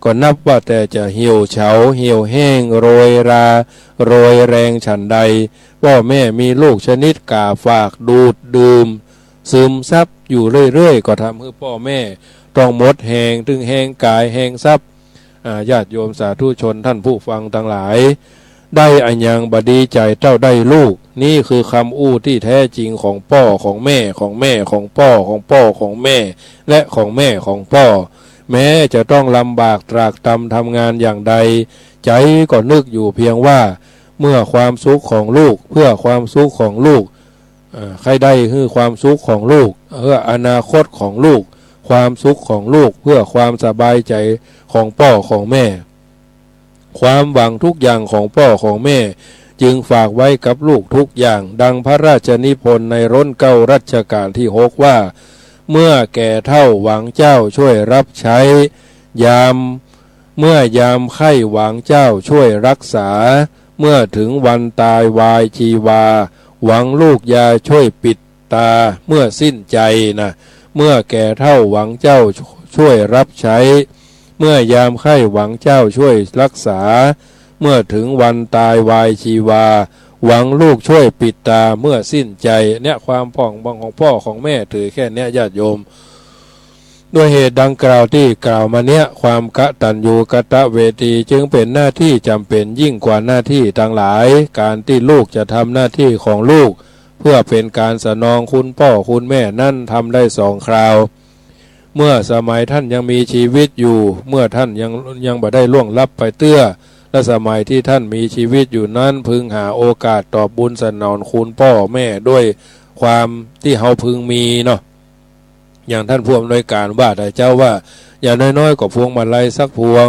ก็นับว่าแต่จะเหี่ยวเฉา เหี่ยวแห้ง โรยรา โรยแรงฉันใด ป้อแม่มีลูกชนิดก๋าฝากดูดดื่ม ซึมซับอยู่เรื่อยๆ ก็ทำหื้อป้อแม่ต้องหมดแฮง ตึงแฮงก๋าย แฮงทรัพย์ อ่า ญาติโยมสาธุชนท่านผู้ฟังตังหลาย ได้อะหยังบ่ดีใจ๋เต้าได้ลูก นี้คือคำอู้ตี้แท้จริงของป้อของแม่ ของแม่ของป้อ ของป้อของแม่ และของแม่ของป้อ แม้จะต้องลำบากตรากตรำทำงานอย่างใด ใจ๋ก็นึกอยู่เพียงว่า เมื่อความสุขของลูก เพื่อความสุขของลูก เอ่อ ใค่ได้หื้อความสุขของลูก เพื่ออนาคตของลูก ความสุขของลูก เพื่อความสบายใจ๋ของป้อของแม่ ความหวังทุกอย่างของป้อของแม่ จึงฝากไว้กับลูกทุกอย่าง ดังพระราชนิพนธ์ในร้นเก๊ารัชกาลที่หกว่า เมื่อแก่เฒ่าหวังเจ้าช่วยรับใช้ ยาม เมื่อยามไข้หวังเจ้าช่วยรักษา เมื่อถึงวันตายวายชีวา หวังลูกยาช่วยปิดตา เมื่อสิ้นใจนะ เมื่อแก่เฒ่าหวังเจ้าช่วยรับใช้ เมื่อยามไข้หวังเจ้าช่วยรักษา เมื่อถึงวันตายวายชีวา หวังลูกช่วยปิดตา เมื่อสิ้นใจ เนี่ยความปองบังของป้อของแม่ถือแค่เนี้ยญาติโยม ด้วยเหตุดังกล่าวตี้กล่าวมาเนี้ย ความกตัญญูกตเวทีจึงเป๋นหน้าตี้จ๋ำเป๋นยิ่งกว่าหน้าตี้ตังหลาย ก๋านตี้ลูกจะทำหน้าตี้ของลูก เพื่อเป๋นก๋านสนองคุณป้อคุณแม่นั้นทำได้สองคราว เมื่อสมัยท่านยังมีชีวิตอยู่ เมื่อท่านยัง ยังบ่ได้ล่วงลับไปเตื้อ และสมัยตี้ท่านมีชีวิตอยู่นั้น พึงหาโอกาสตอบบุญสนองคุณป้อแม่ด้วยความตี้เฮาพึงมีเนาะ อย่างท่านผู้อำนวยก๋านว่าแต่เจ้าว่า อย่างน้อยๆ ก็พวงมาลัยสักพวง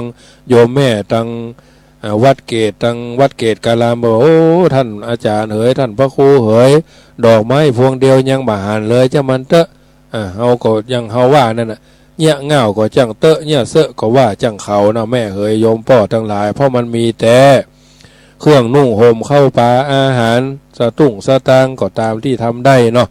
โยมแม่ตัง อ่า วัดเกต ตังวัดเกตการามบอก โอ้ ท่านอาจ๋ารย์เหย ท่านพระครูเหย ดอกไม้พวงเดียวยังบ่หันเลย จ้างมันเต๊อะ อ่า เฮาก็อย่างเฮาว่านั่นน่ะ เยียะง่าวก็จั้งเต๊อะ เยียะเซอะก็ว่าจั้งเขานะ แม่เหยโยมป้อตังหลาย เพราะมันมีแต๊ เครื่องนุ่งห่มข้าวป๋าอาหาร สตุ้งสตางค์ก็ต๋ามตี้ทำได้เนาะ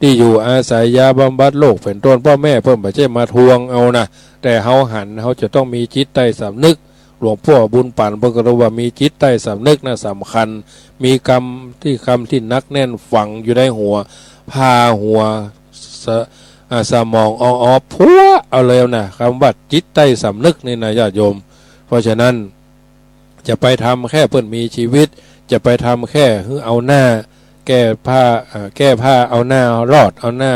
ตี้อยู่อาศัย ยาบำบัดโรคเป๋นต้น ป้อแม่เปิ้นบ่ใจ้มาทวงเอานะ แต่เฮาหัน เฮาจะต้องมีจิตใต้สำนึก หลวงป้อบุญปั๋นเปิ้นก็เรียกว่ามีจิตใต้สำนึกนะ สำคัญ มีกำตี้ กำตี้หนักแน่นฝังอยู่ในหัว ผ่าหัว ส- อ่า สมองออก ออก พัวเอาเลยนะ กำว่าจิตใต้สำนึกนี่นะญาติโยม เพราะฉะนั้น จะไปทำแค่เปิ้นมีชีวิต จะไปทำแค่หื้อเอาหน้า แก้ผ้า อ่า แก้ผ้าเอาหน้ารอด เอาหน้า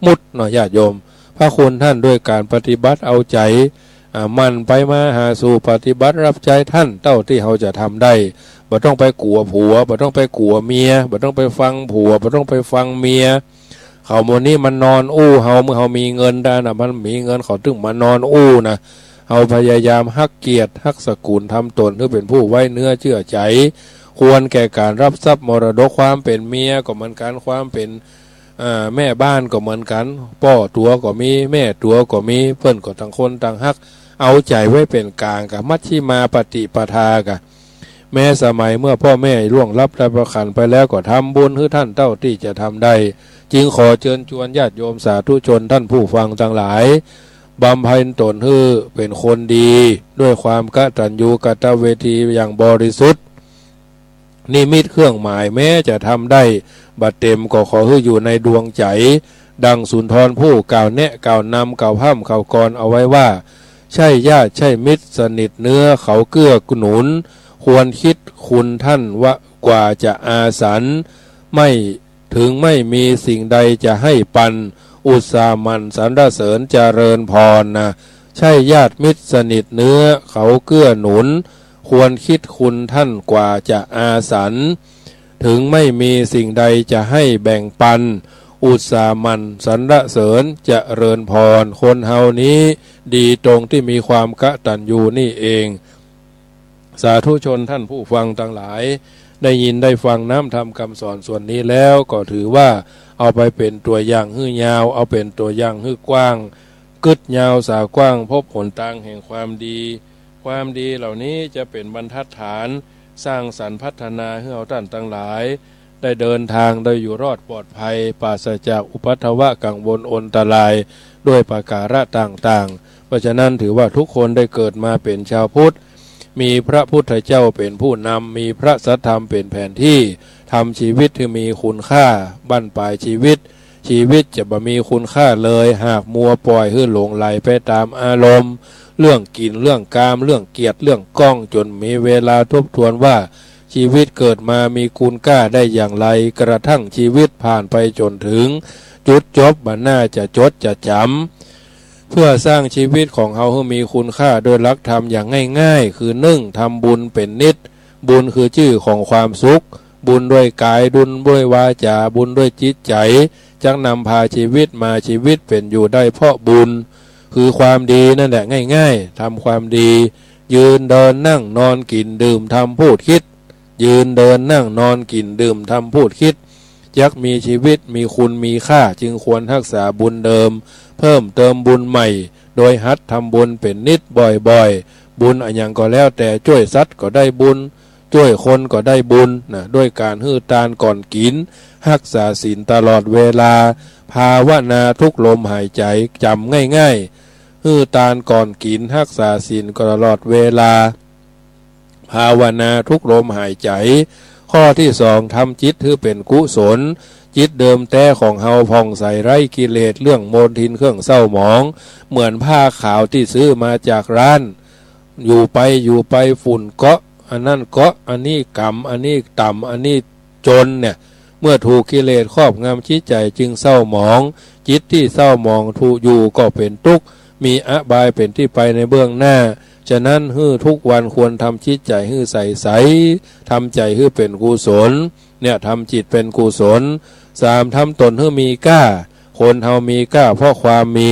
มุดเนาะญาติโยม พระคุณท่านด้วยการปฏิบัติเอาใจ๋ อ่า หมั่นไปมาหาสู่ ปฏิบัติรับใจ๊ท่านเต้าตี้เฮาจะทำได้ บ่ต้องไปกั๋วผัว บ่ต้องไปกั๋วเมีย บ่ต้องไปฟังผัว บ่ต้องไปฟังเมีย เขาหมู่นี้มันนอนอู้เฮา เมื่อเฮามีเงินได้นะ มันมีเงินเขาตึงมานอนอู้นะ เฮาพยายามฮักเกียรติ ฮักสกุล ทำตนหื้อเป๋นผู้ไว้เนื้อเจื้อใจ๋ ควรแก่การรับทรัพย์มรดก ความเป๋นเมียก็เหมือนกั๋น ความเป๋น อ่า แม่บ้านก็เหมือนกั๋น ป้อตั๋วก็มี แม่ตั๋วก็มี เปิ้นก็ต่างคนต่างฮัก เอาใจ๋ไว้เป๋นก๋างกะ มัชฌิมาปฏิปทากะ แม้สมัยเมื่อป้อแม่ล่วงลับดับขันธ์ไปแล้วก็ทำบุญหื้อท่านเต้าตี้จะทำได้ จึงขอเจิญจวนญาติโยมสาธุชนท่านผู้ฟังตังหลาย บำเพ็ญตนหื้อเป๋นคนดี ด้วยความกตัญญูกตเวทีอย่างบริสุทธิ์ นิมิตเครื่องหมายแม้จะทำได้บ่เต็ม ก็ขอหื้ออยู่ในดวงใจ๋ ดังสุนทรภู่กล่าวแนะกล่าวนำกล่าวพร่ำกล่าวกลอนเอาไว้ว่า ใช่ญาติใช่มิตรสนิทเนื้อเขาเกื้อหนุน ควรคิดคุณท่านว่ากว่าจะอาสัน ไม่ ถึงไม่มีสิ่งใดจะให้ปัน อุตส่าห์หมั่นสรรเสริญเจริญพรนะ ใช่ญาติมิตรสนิทเนื้อเขาเกื้อหนุน ควรคิดคุณท่านกว่าจะอาสัน ถึงไม่มีสิ่งใดจะให้แบ่งปัน อุตส่าห์หมั่นสรรเสริญเจริญพร คนเฮานี้ดีตรงตี้มีความกตัญญูนี่เอง สาธุชนท่านผู้ฟังตังหลาย ได้ยินได้ฟังน้ำธรรมคำสอนส่วนนี้แล้ว ก็ถือว่าเอาไปเป๋นตั๋วอย่างหื้อยาว เอาเป๋นตั๋วอย่างหื้อกว้าง กึ๊ดยาวสาวกว้าง พบหนตางแห่งความดี ความดีเหล่านี้จะเป๋นบรรทัดฐาน สร้างสรรค์พัฒนาหื้อเฮาต้านตังหลาย ได้เดินทางได้อยู่รอดปลอดภัย ปราศจากอุปัทวะกังวลอันตราย ด้วยประก๋าระต่างๆ เพราะฉะนั้นถือว่าทุกคนได้เกิดมาเป๋นชาวพุทธ มีพระพุทธเจ้าเป๋นผู้นำ มีพระสัทธรรมเป๋นแผนตี้ ทำชีวิตหื้อมีคุณค่า บั้นปลายชีวิต ชีวิตจะบ่มีคุณค่าเลย หากมัวปล่อยหื้อหลงใหลไปต๋ามอารมณ์ เรื่องกิ๋น เรื่องกาม เรื่องเกียรติ เรื่องก้อง จ๋นบ่มีเวลาทบทวนว่า ชีวิตเกิดมามีคุณค่าได้อย่างไร กระทั่งชีวิตผ่านไปจ๋นถึงจุดจบ บ่น่าจะจดจะจ๋ำ เพื่อสร้างชีวิตของเฮาหื้อมีคุณค่าโดยหลักธรรมอย่างง่ายๆ คือ นึ่ง ทำบุญเป๋นนิต บุญคือจื้อของความสุข บุญด้วยก๋าย บุญด้วยวาจ๋า บุญด้วยจิตใจ๋ จักนำพาชีวิตมา ชีวิตเป๋นอยู่ได้เพราะบุญ คือความดีนั่นแหละ ง่ายๆ ทำความดี ยืนเดินนั่งนอนกิ๋นดื่มทำพูดคิด ยืนเดินนั่งนอนกิ๋นดื่มทำพูดคิด จักมีชีวิตมีคุณมีค่า จึงควรฮักษาบุญเดิม เพิ่มเติมบุญใหม่ โดยหัดทำบุญเป๋นนิตบ่อยๆ บุญอะหยังก็แล้วแต่ จ้วยสัตว์ก็ได้บุญ จ้วยคนก็ได้บุญนะ ด้วยก๋านหื้อตานก่อนกิ๋น ฮักษาศีลตลอดเวลา ภาวนาทุกลมหายใจ๋ จ๋ำง่ายๆ หื้อตานก่อนกิ๋น ฮักษาศีลตลอดเวลา ภาวนาทุกลมหายใจ๋ ข้อตี้สอง ทำจิตหื้อเป๋นกุศล จิตเดิมแต๊ของเฮาผ่องใสไร้กิเลส เรื่องมลทินเครื่องเศร้าหมอง เหมือนผ้าขาวตี้ซื้อมาจากร้าน อยู่ไปอยู่ไปฝุ่นเกาะ อันนั้นเกาะ อันนี้ก๋ำ อันนี้ต่ำ อันนี้จ๋นเนี่ย เมื่อถูกกิเลสครอบงำจิตใจ๋จึงเศร้าหมอง จิตตี้เศร้าหมองถูกอยู่ก็เป๋นตุ๊กข์ มีอบายเป๋นตี้ไปในเบื้องหน้า ฉะนั้นหื้อทุกวันควรทำจิตใจ๋หื้อใสๆ ทำใจ๋หื้อเป๋นกุศล เนี่ย ทำจิตเป๋นกุศล สาม ทำตนหื้อมีก้า คนเฮามีก้าเพราะความมี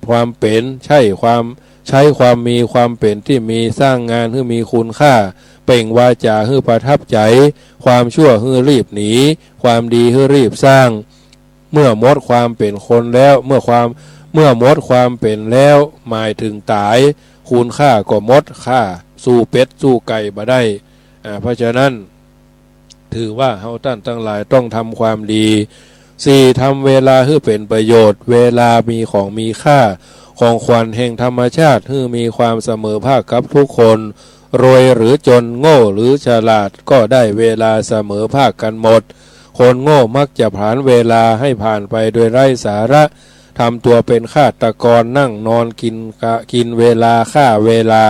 ความเป๋น ใช้ความ ใช้ความมีความเป๋นตี้มี สร้างงานหื้อมีคุณค่า เปล่งวาจ๋าหื้อประทับใจ๋ ความชั่วหื้อรีบหนี ความดีหื้อรีบสร้าง เมื่อหมดความเป๋นคนแล้ว เมื่อความ เมื่อหมดความเป๋นแล้ว หมายเถิงต๋าย คุณค่าก็หมด ฆ่าสู้เป็ดสู้ไก่บ่ได้ อ่า เพราะฉะนั้น ถือว่าเฮาต้านตังหลายต้องทำความดี สี่ ทำเวลาหื้อเป๋นประโยชน์ เวลามีของมีค่า ของขวัญแห่งธรรมชาติ หื้อมีความเสมอภาคกับทุกคน รวยหรือจน โง่หรือฉลาด ก็ได้เวลาเสมอภาคกั๋นหมด คนโง่มักจะผลาญเวลาให้ผ่านไปโดยไร้สาระ ทำตัวเป๋นฆาตกร นั่งนอนกิ๋นกะ กิ๋นเวลา ฆ่าเวลา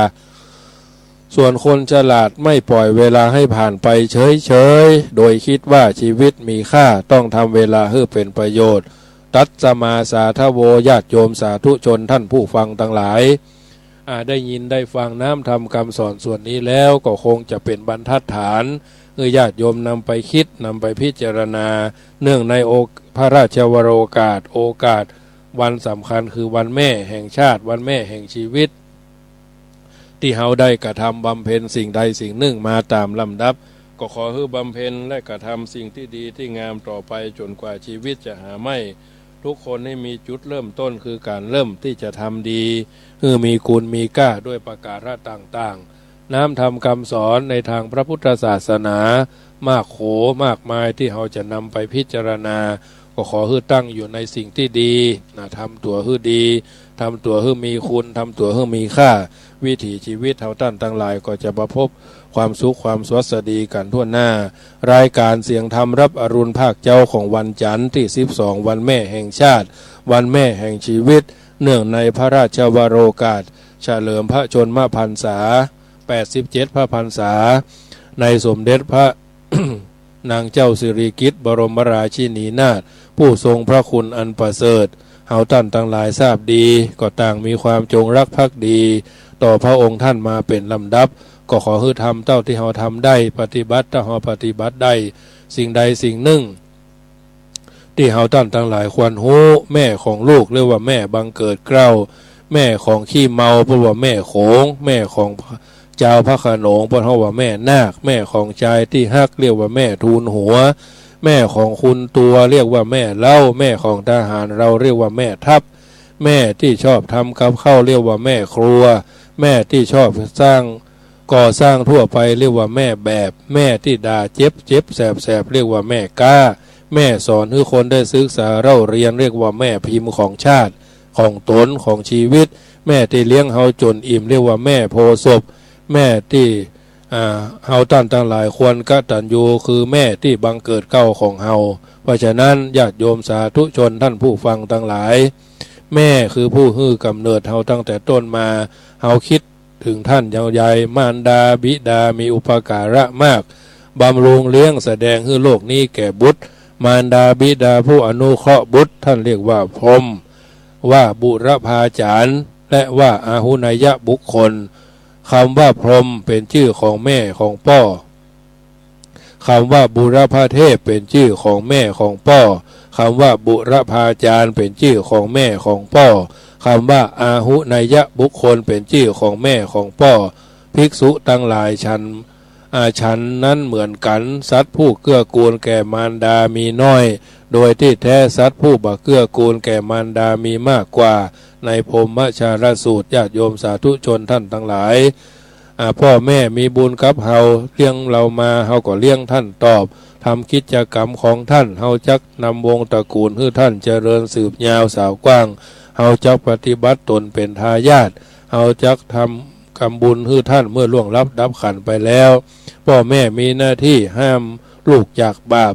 ส่วนคนฉลาดไม่ปล่อยเวลาให้ผ่านไปเฉยๆ โดยกึ๊ดว่าจีวิตมีค่า ต้องทำเวลาหื้อเป๋นประโยชน์ ตัสมาสาธโว ญาติโยมสาธุชนต้านผู้ฟังตังหลาย อ่า ได้ยินได้ฟังน้ำธรรมกำสอนส่วนนี้แล้ว ก็คงจะเป๋นบรรทัดฐาน หื้อญาติโยมนำไปกึ๊ด นำไปพิจารณา เนื่องในโอ- พระราชวโรกาส โอกาสวันสำคัญคือวันแม่แห่งชาติ วันแม่แห่งจีวิต ตี้เฮาได้กระทำบำเพ็ญสิ่งใดสิ่งนึ่งมาต๋ามลำดับ ก็ขอหื้อบำเพ็ญและกระทำสิ่งตี้ดีตี้งามต่อไปจ๋นกว่าจีวิตจะหาไม่ ทุกคนหื้อมีจุดเริ่มต้นคือก๋านเริ่มตี้จะทำดี หื้อมีคุณมีก้าด้วยประก๋าระต่างๆ น้ำธรรมกำสอนในตางพระพุทธศาสนา มากโขมากมายตี้เฮาจะนำไปพิจารณา ก็ขอหื้อตั้งอยู่ในสิ่งตี้ดีนะ ทำตั๋วหื้อดี ทำตั๋วหื้อมีคุณ ทำตั๋วหื้อมีค่า วิถีจีวิตเฮาต้านตังหลายก็จะมาพบความสุขความสวัสดีกั๋นทั่วหน้า รายก๋านเสียงธรรมฮับอรุณภาคเจ๊าของวันจั๋นทร์ตี้สิบสอง วันแม่แห่งชาติ วันแม่แห่งจีวิต เนื่องในพระราชวโรกาสเฉลิมพระชนมพรรษา แปดสิบเจ็ดพระพรรษา ในสมเด็จพระ นางเจ้าสิริกิติ์บรมราชินีนาถ ผู้ทรงพระคุณอันประเสริฐ เฮาต้านตังหลายทราบดี ก็ต่างมีความจงรักภักดี ต่อพระองค์ต้านมาเป๋นลำดับ ก็ขอหื้อทำเต้าตี้เฮาทำได้ ปฏิบัติเต้าเฮาปฏิบัติได้ สิ่งใดสิ่งนึ่ง ตี้เฮาต้านตังหลายควรฮู้ แม่ของลูกเรียกว่าแม่บังเกิดเกล้า แม่ของขี้เมาเปิ้นว่าแม่โขง แม่ของจาวพระโขนงเปิ้นฮ้องว่าแม่นาค แม่ของจายตี้ฮักเรียกว่าแม่ทูลหัว แม่ของคุณตัวเรียกว่าแม่เล้า แม่ของทหารเฮาเรียกว่าแม่ทัพ แม่ตี้ชอบทำกับข้าวเรียกว่าแม่ครัว แม่ตี้ชอบสร้าง ก่อสร้างทั่วไปเรียกว่าแม่แบบ แม่ตี้ด่าเจ็บเจ็บแสบแสบเรียกว่าแม่ก๊า แม่สอนหื้อคนได้ศึกษาเล่าเรียนเรียกว่าแม่พิมพ์ของชาติ ของต๋น ของจีวิต แม่ตี้เลี้ยงเฮาจ๋นอิ่มเรียกว่าแม่โพธิ์ศพ แม่ตี้ อ่า เฮาต้านตังหลายควรกตัญญู คือแม่ตี้บังเกิดเกล้าของเฮา เพราะฉะนั้นญาติโยมสาธุชนต้านผู้ฟังตังหลาย แม่คือผู้หื้อกำเนิดเฮาตั้งแต่ต้นมา เฮากึ๊ด เถิงต้านยาวใย มารดาบิดามีอุปการะมาก บำรุงเลี้ยงแสดงหื้อโลกนี้แก่บุตร มารดาบิดาผู้อนุเคราะห์บุตร ต้านเรียกว่าพรหม ว่าบุรพาจารย์ และว่าอาหุเนยบุคคล กำว่าพรหมเป๋นจื้อของแม่ของป้อ กำว่าบุรพาเทพเป๋นจื้อของแม่ของป้อ กำว่าบุรพาจารย์เป๋นจื้อของแม่ของป้อ กำว่าอาหุเนยบุคคลเป๋นจื้อของแม่ของป้อ ภิกษุตังหลายฉัน อ่า ฉันนั้นเหมือนกั๋น สัตว์ผู้เกื้อกูลแก่มารดามีน้อย โดยตี้แต๊สัตว์ผู้บ่เกื้อกูลแก่มารดามีมากกว่า ในพรหมชาลสูตร ญาติโยมสาธุชนต้านตังหลาย อ่า ป้อแม่มีบุญกับเฮา เลี้ยงเฮามา เฮาก็เลี้ยงต้านตอบ ทำกิจกรรมของต้าน เฮาจักนำวงศ์ตระกูลหื้อต้านเจริญสืบยาวสาวกว้าง เฮาจักปฏิบัติต๋นเป๋นทายาท เฮาจักทำกรรมบุญหื้อต้านเมื่อล่วงลับดับขันธ์ไปแล้ว ป้อแม่มีหน้าตี้ห้ามลูกจากบาป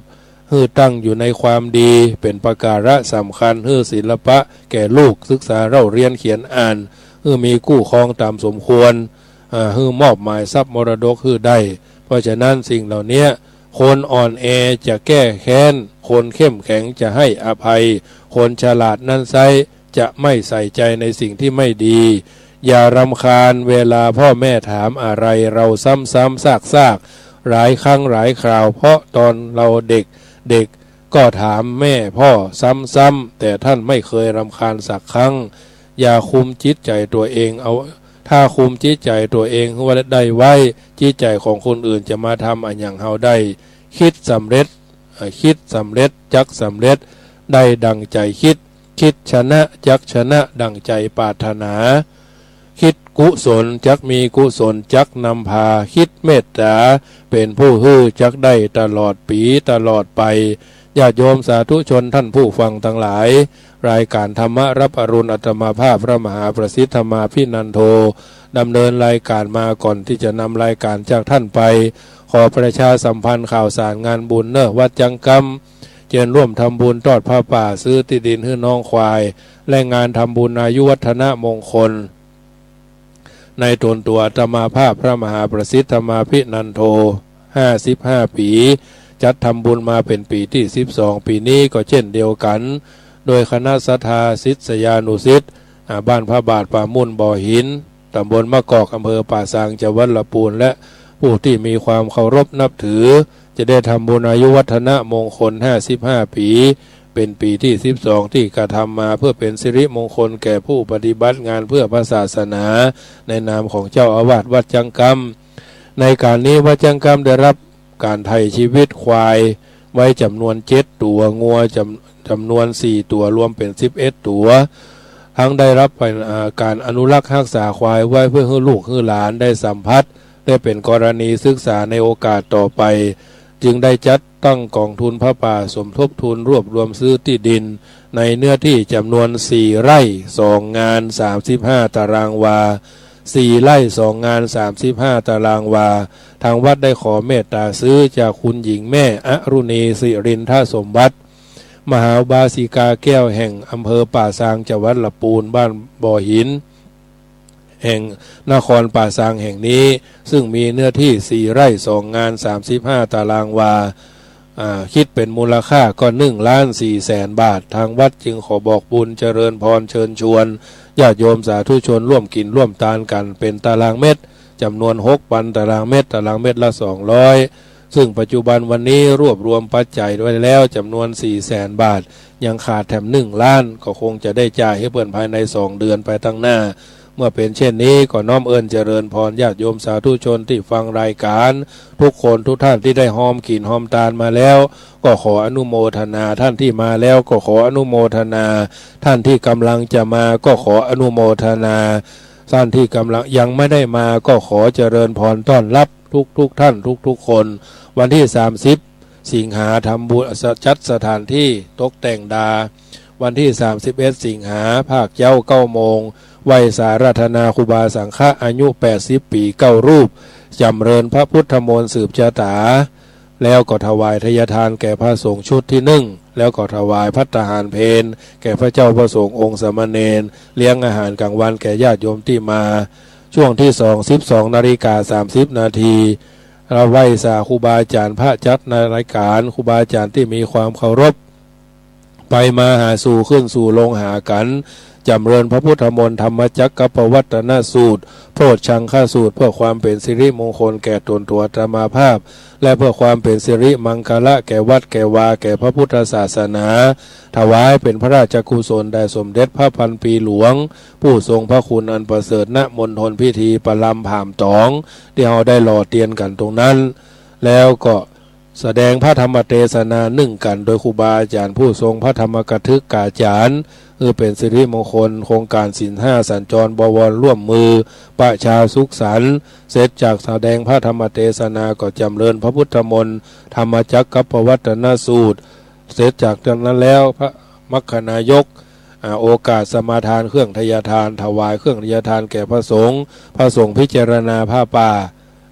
หื้อตั้งอยู่ในความดี เป๋นประก๋าระสำคัญ หื้อศิลปะแก่ลูก ศึกษาเล่าเรียนเขียนอ่าน หื้อมีกู้ครองต๋ามสมควร อ่า หื้อมอบหมายทรัพย์มรดกหื้อได้ เพราะฉะนั้นสิ่งเหล่านี้ คนอ่อนแอจะแก้แค้น คนเข้มแข็งจะให้อภัย คนฉลาดนั้นไซร้ จะไม่ใส่ใจในสิ่งที่ไม่ดี อย่ารำคาญเวลาพ่อแม่ถามอะไรเราซ้ำๆ ซากๆ หลายครั้งหลายคราว เพราะตอนเราเด็กๆ ก็ถามแม่พ่อซ้ำๆ แต่ต้านไม่เคยรำคาญสักครั้ง อย่าคุมจิตใจ๋ตั๋วเองเอา ถ้าคุมจิตใจ๋ตั๋วเองไว้ได้ไว้ จิตใจ๋ของคนอื่นจะมาทำอะหยังเฮาได้ กึ๊ดสำเร็จ อ่า กึ๊ดสำเร็จ จักสำเร็จ ได้ดังใจ๋กึ๊ด คิดชนะจักชนะดั่งใจ๋ปรารถนา คิดกุศลจักมีกุศลจักนำพา คิดเมตต๋าเป๋นผู้หื้อจักได้ตลอดปี๋ตลอดไป ญาติโยมสาธุชนท่านผู้ฟังตังหลาย รายก๋านธรรมะรับอรุณ อาตมาภาพพระมหาประสิทธิ์ธรรมาภินันโท ดำเนินรายก๋านมา ก่อนตี้จะนำรายก๋านจากท่านไป ขอประชาสัมพันธ์ข่าวสารงานบุญเนอะ วัดจังกำ เจิญร่วมทำบุญตอดผ้าป่า ซื้อตี้ดินหื้อน้องควาย และงานทำบุญอายุวัฒนมงคล ในตนตั๋วอาตมาภาพพระมหาประสิทธิ์ธรรมาภินันโท ห้าสิบห้าปี๋ จัดทำบุญมาเป๋นปี๋ตี้สิบสอง ปี๋นี้ก็เช่นเดียวกั๋น โดยคณะศรัทธาศิษยานุศิษย์ อ่า บ้านพระบาทป่ามุ่นบ่อหิน ตำบลมะกอก อำเภอป่าซาง จังหวัดละปูน และผู้ตี้มีความเคารพนับถือ จะได้ทำบุญอายุวัฒนมงคล ห้าสิบห้าปี๋ เป๋นปี๋ตี้สิบสอง ตี้กระทำมาเพื่อเป๋นสิริมงคลแก่ผู้ปฏิบัติงานเพื่อพระศาสนา ในนามของเจ้าอาวาสวัดจังกำ ในก๋านนี้วัดจังกำได้รับก๋านไถ่ชีวิตควายไว้จ๋ำนวนเจ็ดตั๋ว งัวจ๋ำ จ๋ำนวนสี่ตั๋ว รวมเป๋นสิบเอ็ดตั๋ว ทั้งได้รับไป อ่า ก๋านอนุรักษ์ฮักษาควายไว้เพื่อหื้อลูกหื้อหลานได้สัมผัส และเป๋นกรณีศึกษาในโอกาสต่อไป จึงได้จัดตั้งก๋องทุนผ้าป่าสมทบทุนรวบรวมซื้อตี้ดิน ในเนื้อตี้จ๋ำนวนสี่ไร่สองงานสามสิบห้าตารางวา สี่ไร่สองงานสามสิบห้าตารางวา ทางวัดได้ขอเมตต๋าซื้อจากคุณหญิงแม่อรุณีสิรินทสมบัติ มหาอุบาสิกาแก้วแห่งอำเภอป่าซาง จังหวัดละปูน บ้านบ่อหิน แห่งนครป่าซางแห่งนี้ ซึ่งมีเนื้อตี้สี่ไร่สองงานสามสิบห้าตารางวา อ่า คิดเป๋นมูลค่าก็หนึ่งล้านสี่แสนบาท ทางวัดจึงขอบอกบุญเจริญพรเชิญชวนญาติโยมสาธุชนร่วมกิ๋นร่วมตานกั๋นเป๋นตารางเมตร จ๋ำนวนหกปันตารางเมตร ตารางเมตรละสองร้อย ซึ่งปัจจุบันวันนี้รวบรวมปัจจัยไว้แล้วจ๋ำนวนสี่แสนบาท ยังขาดแถมหนึ่งล้าน ก็คงจะได้จ่ายหื้อเปิ้นภายในสองเดือนไปตังหน้า เมื่อเป๋นเช่นนี้ก็น้อมเอิ้นเจริญพรญาติโยมสาธุชนตี้ฟังรายก๋าน ทุกคนทุกท่านตี้ได้ฮอมกิ๋นฮอมตานมาแล้ว ก็ขออนุโมทนา ท่านตี้มาแล้วก็ขออนุโมทนา ท่านตี้ก่ำลังจะมาก็ขออนุโมทนา ท่านตี้ก่ำลังยังไม่ได้มาก็ขอเจริญพรต้อนรับทุกๆ ท่านทุกๆ คน วันตี้สามสิบสิงหาทำบุญ จัดสถานตี้ตกแต่งดา วันตี้สามสิบเอ็ดสิงหาภาคเจ๊าเก้าโมง ไหว้สาราธนาครูบาสังฆะอายุแปดสิบปี๋เก้ารูป จ๋ำเริญพระพุทธมนต์สืบชะตา แล้วก็ถวายทายทานแก่พระสงฆ์ชุดตี้นึ่ง แล้วก็ถวายภัตตาหารเพลแก่พระเจ้าพระสงฆ์องค์สามเณร เลี้ยงอาหารกลางวันแก่ญาติโยมตี้มา ช่วงตี้สอง สิบสองนาฬิกาสามสิบนาที ไหว้สาครูบาอาจ๋ารย์พระจักรนารายก๋าน ครูบาอาจ๋ารย์ตี้มีความเคารพ ไปมาหาสู่ขึ้นสู่ลงหากั๋น จ๋ำเริญพระพุทธมนต์ธรรมจักรกัปปวัตตนสูตร โพชฌังคสูตร เพื่อความเป๋นสิริมงคลแก่ตนตั๋วอาตมาภาพ และเพื่อความเป๋นสิริมังคละแก่วัดแก่วาแก่พระพุทธศาสนา ถวายเป๋นพระราชกุศลแด่สมเด็จพระพันปีหลวง ผู้ทรงพระคุณอันประเสริฐ ณ มณฑลพิธีประลำผามต๋อง ตี้เฮาได้หล่อเตียนกั๋นตรงนั้น แล้วก็ แสดงพระธรรมเตสนานึ่งกั๋นโดยครูบาอาจ๋ารย์ผู้ทรงพระธรรมกถึกาจ๋ารย์ หื้อเป๋นสิริมงคลโครงก๋านศีลห้าสัญจรบวรร่วมมือประชาสุขสันต์ เสร็จจากแสดงพระธรรมเตสนาก็จ๋ำเริญพระพุทธมนต์ธรรมจักรกัปปวัตตนสูตร เสร็จจากนั้นแล้วพระมัคคณายก อ่า โอกาสสมาทานเครื่องทายทาน ถวายเครื่องทายทานแก่พระสงฆ์ พระสงฆ์พิจารณาผ้าป่า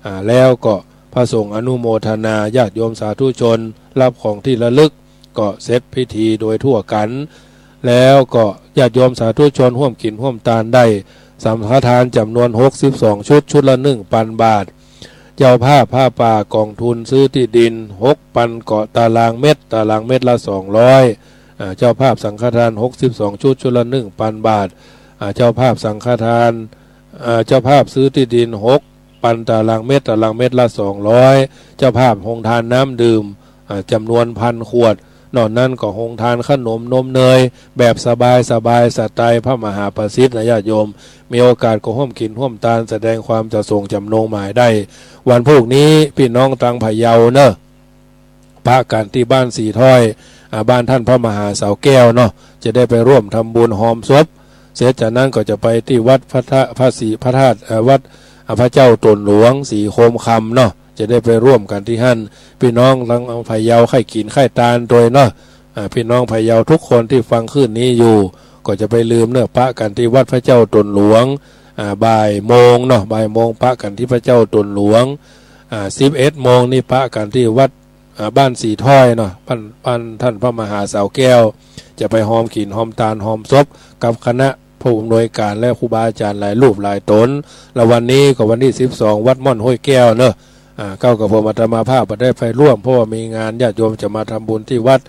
อ่า แล้วก็พระสงฆ์อนุโมทนา ญาติโยมสาธุชนรับของที่ระลึก ก็เสร็จพิธีโดยทั่วกั๋น แล้วก็ญาติโยมสาธุชนฮ่วมกิ๋นฮ่วมตานได้สังฆทานจ๋ำนวนหกสิบสองชุด ชุดละหนึ่งปันบาท เจ้าภาพผ้าป่าก๋องทุนซื้อตี้ดินหกปันกว่าตารางเมตร ตารางเมตรละสองร้อย อ่า เจ้าภาพสังฆทานหกสิบสองชุด ชุดละหนึ่งปันบาท อ่า เจ้าภาพสังฆทาน อ่า เจ้าภาพซื้อตี้ดินหกปันตารางเมตร ตารางเมตรละสองร้อย เจ้าภาพโฮงทานน้ำดื่ม อ่า จ๋ำนวนพันขวด นอกนั้นก็โฮงทานขนมนมเนย แบบสบายๆ สไตล์พระมหาประสิทธิ์นะญาติโยม มีโอกาสก็ฮ่วมกิ๋นฮ่วมตานแสดงความประสงค์จ๋ำนงหมายได้ วันพูกนี้ปี้น้องตังพะเยาเนอะ ปะกั๋นตี้บ้านสีถ้อย อ่า บ้านต้านพระมหาเสาแก้วเนาะ จะได้ไปร่วมทำบุญฮอมศพ เสร็จจากนั้นก็จะไปตี้วัดพระธา- พระศรี- พระธาตุ เอ่อ วัด อ่า พระเจ้าตนหลวงศรีโคมคำเนาะ จะได้ไปร่วมกั๋นตี้หั้น ปี้น้องตังพะเยาใค่กิ๋นใค่ตานตวยเนาะ อ่า ปี้น้องพะเยากู้คนตี้ฟังคลื่นนี้อยู่ ก็จะไปลืมเน่อ ปะกั๋นตี้วัดพระเจ้าตนหลวง อ่า บ่ายโมงเนาะ บ่ายโมงปะกั๋นตี้พระเจ้าตนหลวง อ่า สิบเอ็ดโมงนี่ปะกั๋นตี้วัด อ่า บ้านสีถ้อยเนาะ บ้าน บ้านต้านพระมหาเสาแก้ว จะไปฮอมกิ๋นฮอมตานฮอมศพกับคณะผู้อำนวยก๋านและครูบาอาจ๋ารย์หลายรูปหลายต๋น และวันนี้ก็วันตี้สิบสอง วัดม่อนห้วยแก้วเนาะ อ่า เก้ากับผมอาตมาภาพบ่ได้ไปร่วม เพราะว่ามีงานญาติโยมจะมาทำบุญตี้วัด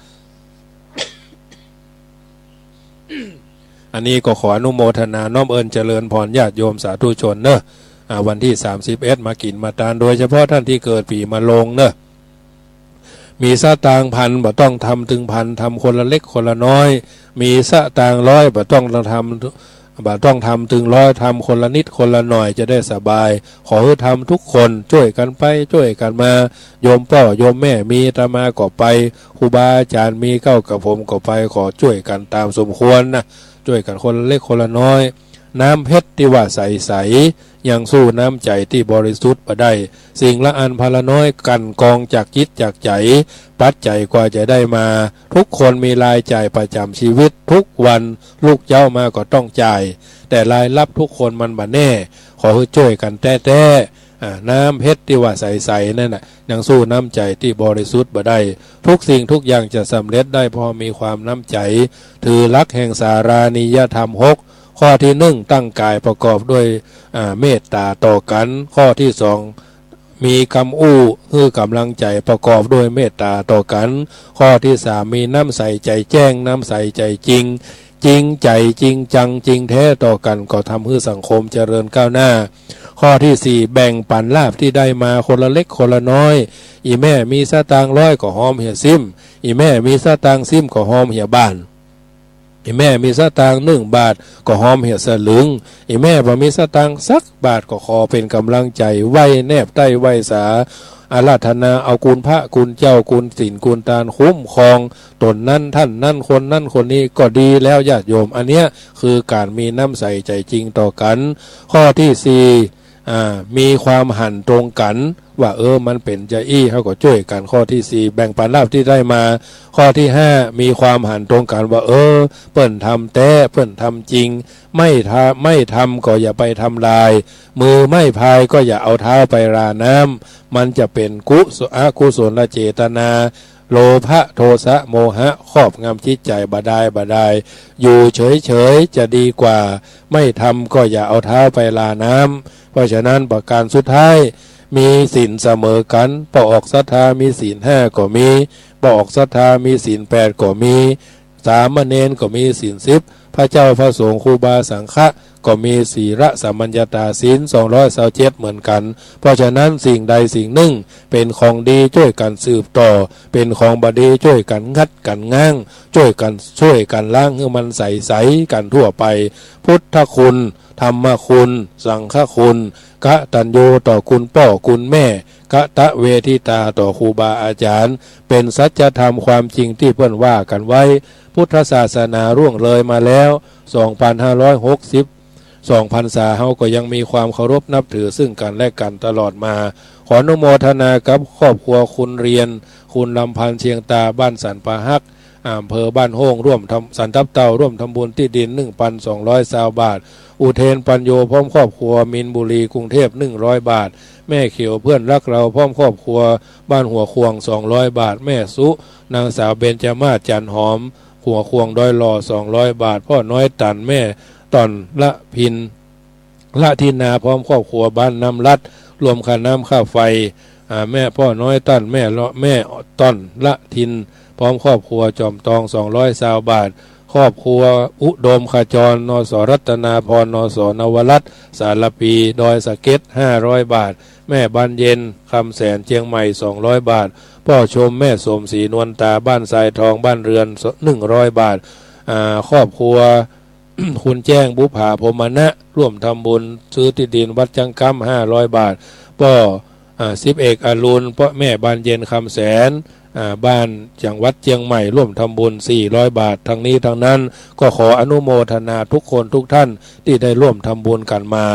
อันนี้ก็ขออนุโมทนาน้อมเอิญเจริญพรญาติโยมสาธุชนเนาะ อ่า วันตี้สามสิบเอ็ดมากิ๋นมาตาน โดยเฉพาะต้านตี้เกิดปี๋มะโรงเนาะ มีสตางค์พันบ่ต้องทำตึงพัน ทำคนละเล็กคนละน้อย มีสตางค์ร้อยบ่ต้องทำ บ่ต้องทำตึงร้อย ทำคนละนิดคนละหน่อยจะได้สบาย ขอหื้อทำกู้คน จ้วยกั๋นไปจ้วยกั๋นมา โยมป้อโยมแม่มี อาตมาก็ไป ครูบาอาจ๋ารย์มี เก้ากับผมก็ไป ขอจ้วยกั๋นต๋ามสมควรนะ จ้วยกั๋นคนละเล็กคนละน้อย น้ำเพชรตี้ว่าใสๆ ยังสู้น้ำใจ๋ตี้บริสุทธิ์บ่ได้ สิ่งละอันพาละน้อย กลั่นกรองจากจิตจากใจ๋ ปัจจัยกว่าจะได้มา กู้คนมีรายจ่ายประจ๋ำจีวิตกู้วัน ลุกเจ๊ามาก็ต้องจ่าย แต่รายรับกู้คนมันบ่แน่ ขอหื้อจ้วยกั๋นแต๊ๆ อ่า น้ำเพชรตี้ว่าใสๆ นั่นน่ะ ยังสู้น้ำใจ๋ตี้บริสุทธิ์บ่ได้ กู้สิ่งกู้อย่างจะสำเร็จได้ เพราะมีความน้ำใจ๋ ถือหลักแห่งสารานิยธรรมหก ข้อตี้หนึ่ง ตั้งก๋ายประกอบด้วย อ่า เมตต๋าต่อกั๋น ข้อตี้สอง มีกำอู้หื้อก๋ำลังใจ๋ประกอบด้วยเมตต๋าต่อกั๋น ข้อตี้สาม มีน้ำใสใจ๋แจ้ง น้ำใสใจ๋จริง จริงใจ๋จริงจังจริงแท้ต่อกั๋น ก็ทำหื้อสังคมเจริญก้าวหน้า ข้อตี้สี่ แบ่งปั๋นลาภตี้ได้มาคนละเล็กคนละน้อย อี่แม่มีสตางค์ร้อยก็ฮอมเหียซิ่ม อี่แม่มีสตางค์ซิ่มก็ฮอมเหียบ้าน อี่แม่มีสตางค์นึ่งบาทก็ฮอมเหียสลึง อี่แม่บ่มีสตางค์สักบาทก็ขอเป๋นก๋ำลังใจ๋ ไหว้แนบใต้ไหว้สา อาราธนาเอาคุณพระคุณเจ้า คุณศีลคุณตานคุ้มครองต๋นนั้นต้านนั้น คนนั้นคนนี้ก็ดีแล้วญาติโยม อันเนี้ยคือก๋านมีน้ำใสใจ๋จริงต่อกั๋น ข้อตี้สี่ อ่า มีความหันตรงกั๋น ว่า เออ มันเป๋นจาอี้ เฮาก็จ้วยกั๋น ข้อตี้สี่ แบ่งปั๋นลาภตี้ได้มา ข้อตี้ห้า มีความหันตรงกั๋น ว่า เออ เปิ้นทำแต๊ เปิ้นทำจริง ไม่ทำ ไม่ทำก็อย่าไปทำลาย มือไม่พายก็อย่าเอาเท้าไปราน้ำ มันจะเป๋นกุศ- อกุศลเจตนา โลภะ โทสะ โมหะ ครอบงำจิตใจ๋บ่ดายบ่ดาย อยู่เฉยๆ จะดีกว่า ไม่ทำก็อย่าเอาเท้าไปราน้ำ เพราะฉะนั้นประก๋านสุดท้าย มีศีลเสมอกั๋น ป้อออกศรัทธามีศีลห้าก็มี ป้อออกศรัทธามีศีลแปดก็มี สามเณรก็มีศีลสิบ พระเจ้าพระสงฆ์ครูบาสังฆะก็มีศีลสัมมัญญาตาศีลสองร้อยซาวเจ็ดเหมือนกั๋น เพราะฉะนั้นสิ่งใดสิ่งนึ่งเป๋นของดีจ้วยกั๋นสืบต่อ เป๋นของบ่ดีจ้วยกั๋นงัดกั๋นง้าง จ้วยกั๋น จ้วยกั๋นล้างหื้อมันใสๆ กั๋นทั่วไป พุทธคุณ ธรรมคุณ สังฆคุณ กตัญญูต่อคุณป้อคุณแม่ กตเวทิตาต่อครูบาอาจ๋ารย์ เป๋นสัจธรรมความจริงตี้เปิ้นว่ากั๋นไว้ พุทธศาสนาล่วงเลยมาแล้ว สองพันห้าร้อยหกสิบ สองพรรษา เฮาก็ยังมีความเคารพนับถือซึ่งกั๋นและกั๋นตลอดมา ขออนุโมทนากับครอบครัวคุณเรียน คุณลำพันธ์ เชียงตา บ้านสันป่าฮัก อำเภอบ้านโฮ่ง ร่วมทำ สันตับเต่า ร่วมทำบุญตี้ดิน หนึ่งพันสองร้อยซาวบาท อุเทนปัญโญ พร้อมครอบครัว มีนบุรี กรุงเทพฯ หนึ่งร้อยบาท แม่เขียว เพื่อนรักเรา พร้อมครอบครัว บ้านหัวข่วง สองร้อยบาท แม่สุ นางสาวเบญจมาศ จันหอม หัวข่วงดอยหล่อ สองร้อยบาท ป้อน้อยตัน แม่ต่อนละพิน ละทินา พร้อมครอบครัว บ้านน้ำลัด รวมค่าน้ำค่าไฟ อ่า แม่ป้อน้อยตัน แม่เลาะ แม่ต่อนละทิน พร้อมครอบครัว จอมตอง สองร้อยซาวบาท ครอบครัวอุดมขจร นส.รัตนาพร นส.นวรัตน์ สารภี ดอยสะเก็ด ห้าร้อยบาท แม่บานเย็น คำแสน เจียงใหม่ สองร้อยบาท ป้อชม แม่สมศรีนวลตา บ้านทรายทอง บ้านเรือน หนึ่งร้อยบาท อ่า ครอบครัว คุณแจ้ง บุภา พรหมณะ ร่วมทำบุญซื้อตี้ดินวัดจังกำ ห้าร้อยบาท ป้อ อ่า สิบเอกอรุณ ป้อ แม่บานเย็น คำแสน อ่า บ้านจังหวัดเจียงใหม่ร่วมทำบุญสี่ร้อยบาท ทั้งนี้ทั้งนั้นก็ขออนุโมทนาทุกคนทุกท่านตี้ได้ร่วมทำบุญกั๋นมา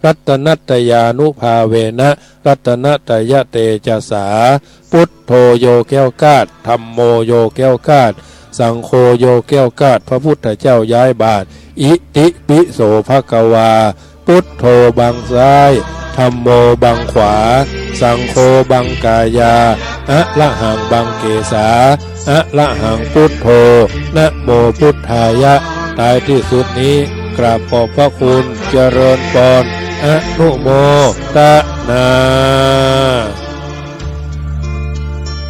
รัตนัตตยานุภาเวนะ รัตนัตตยเตจสา ปุทโธโยแก้วกล้าด ธัมโมโยแก้วกล้าด สังโฆโยแก้วกล้าด พระพุทธเจ้าย้ายบาท อิติปิโสภะคะวา ปุทโธบังซ้าย ธัมโมบังขวา สังโฆบังกายา อะระหังบังเกสา อะระหังปุทโธ นะโมพุทธายะ ท้ายตี้สุดนี้กราบขอบพระคุณ เจริญปอน อนุโมทนา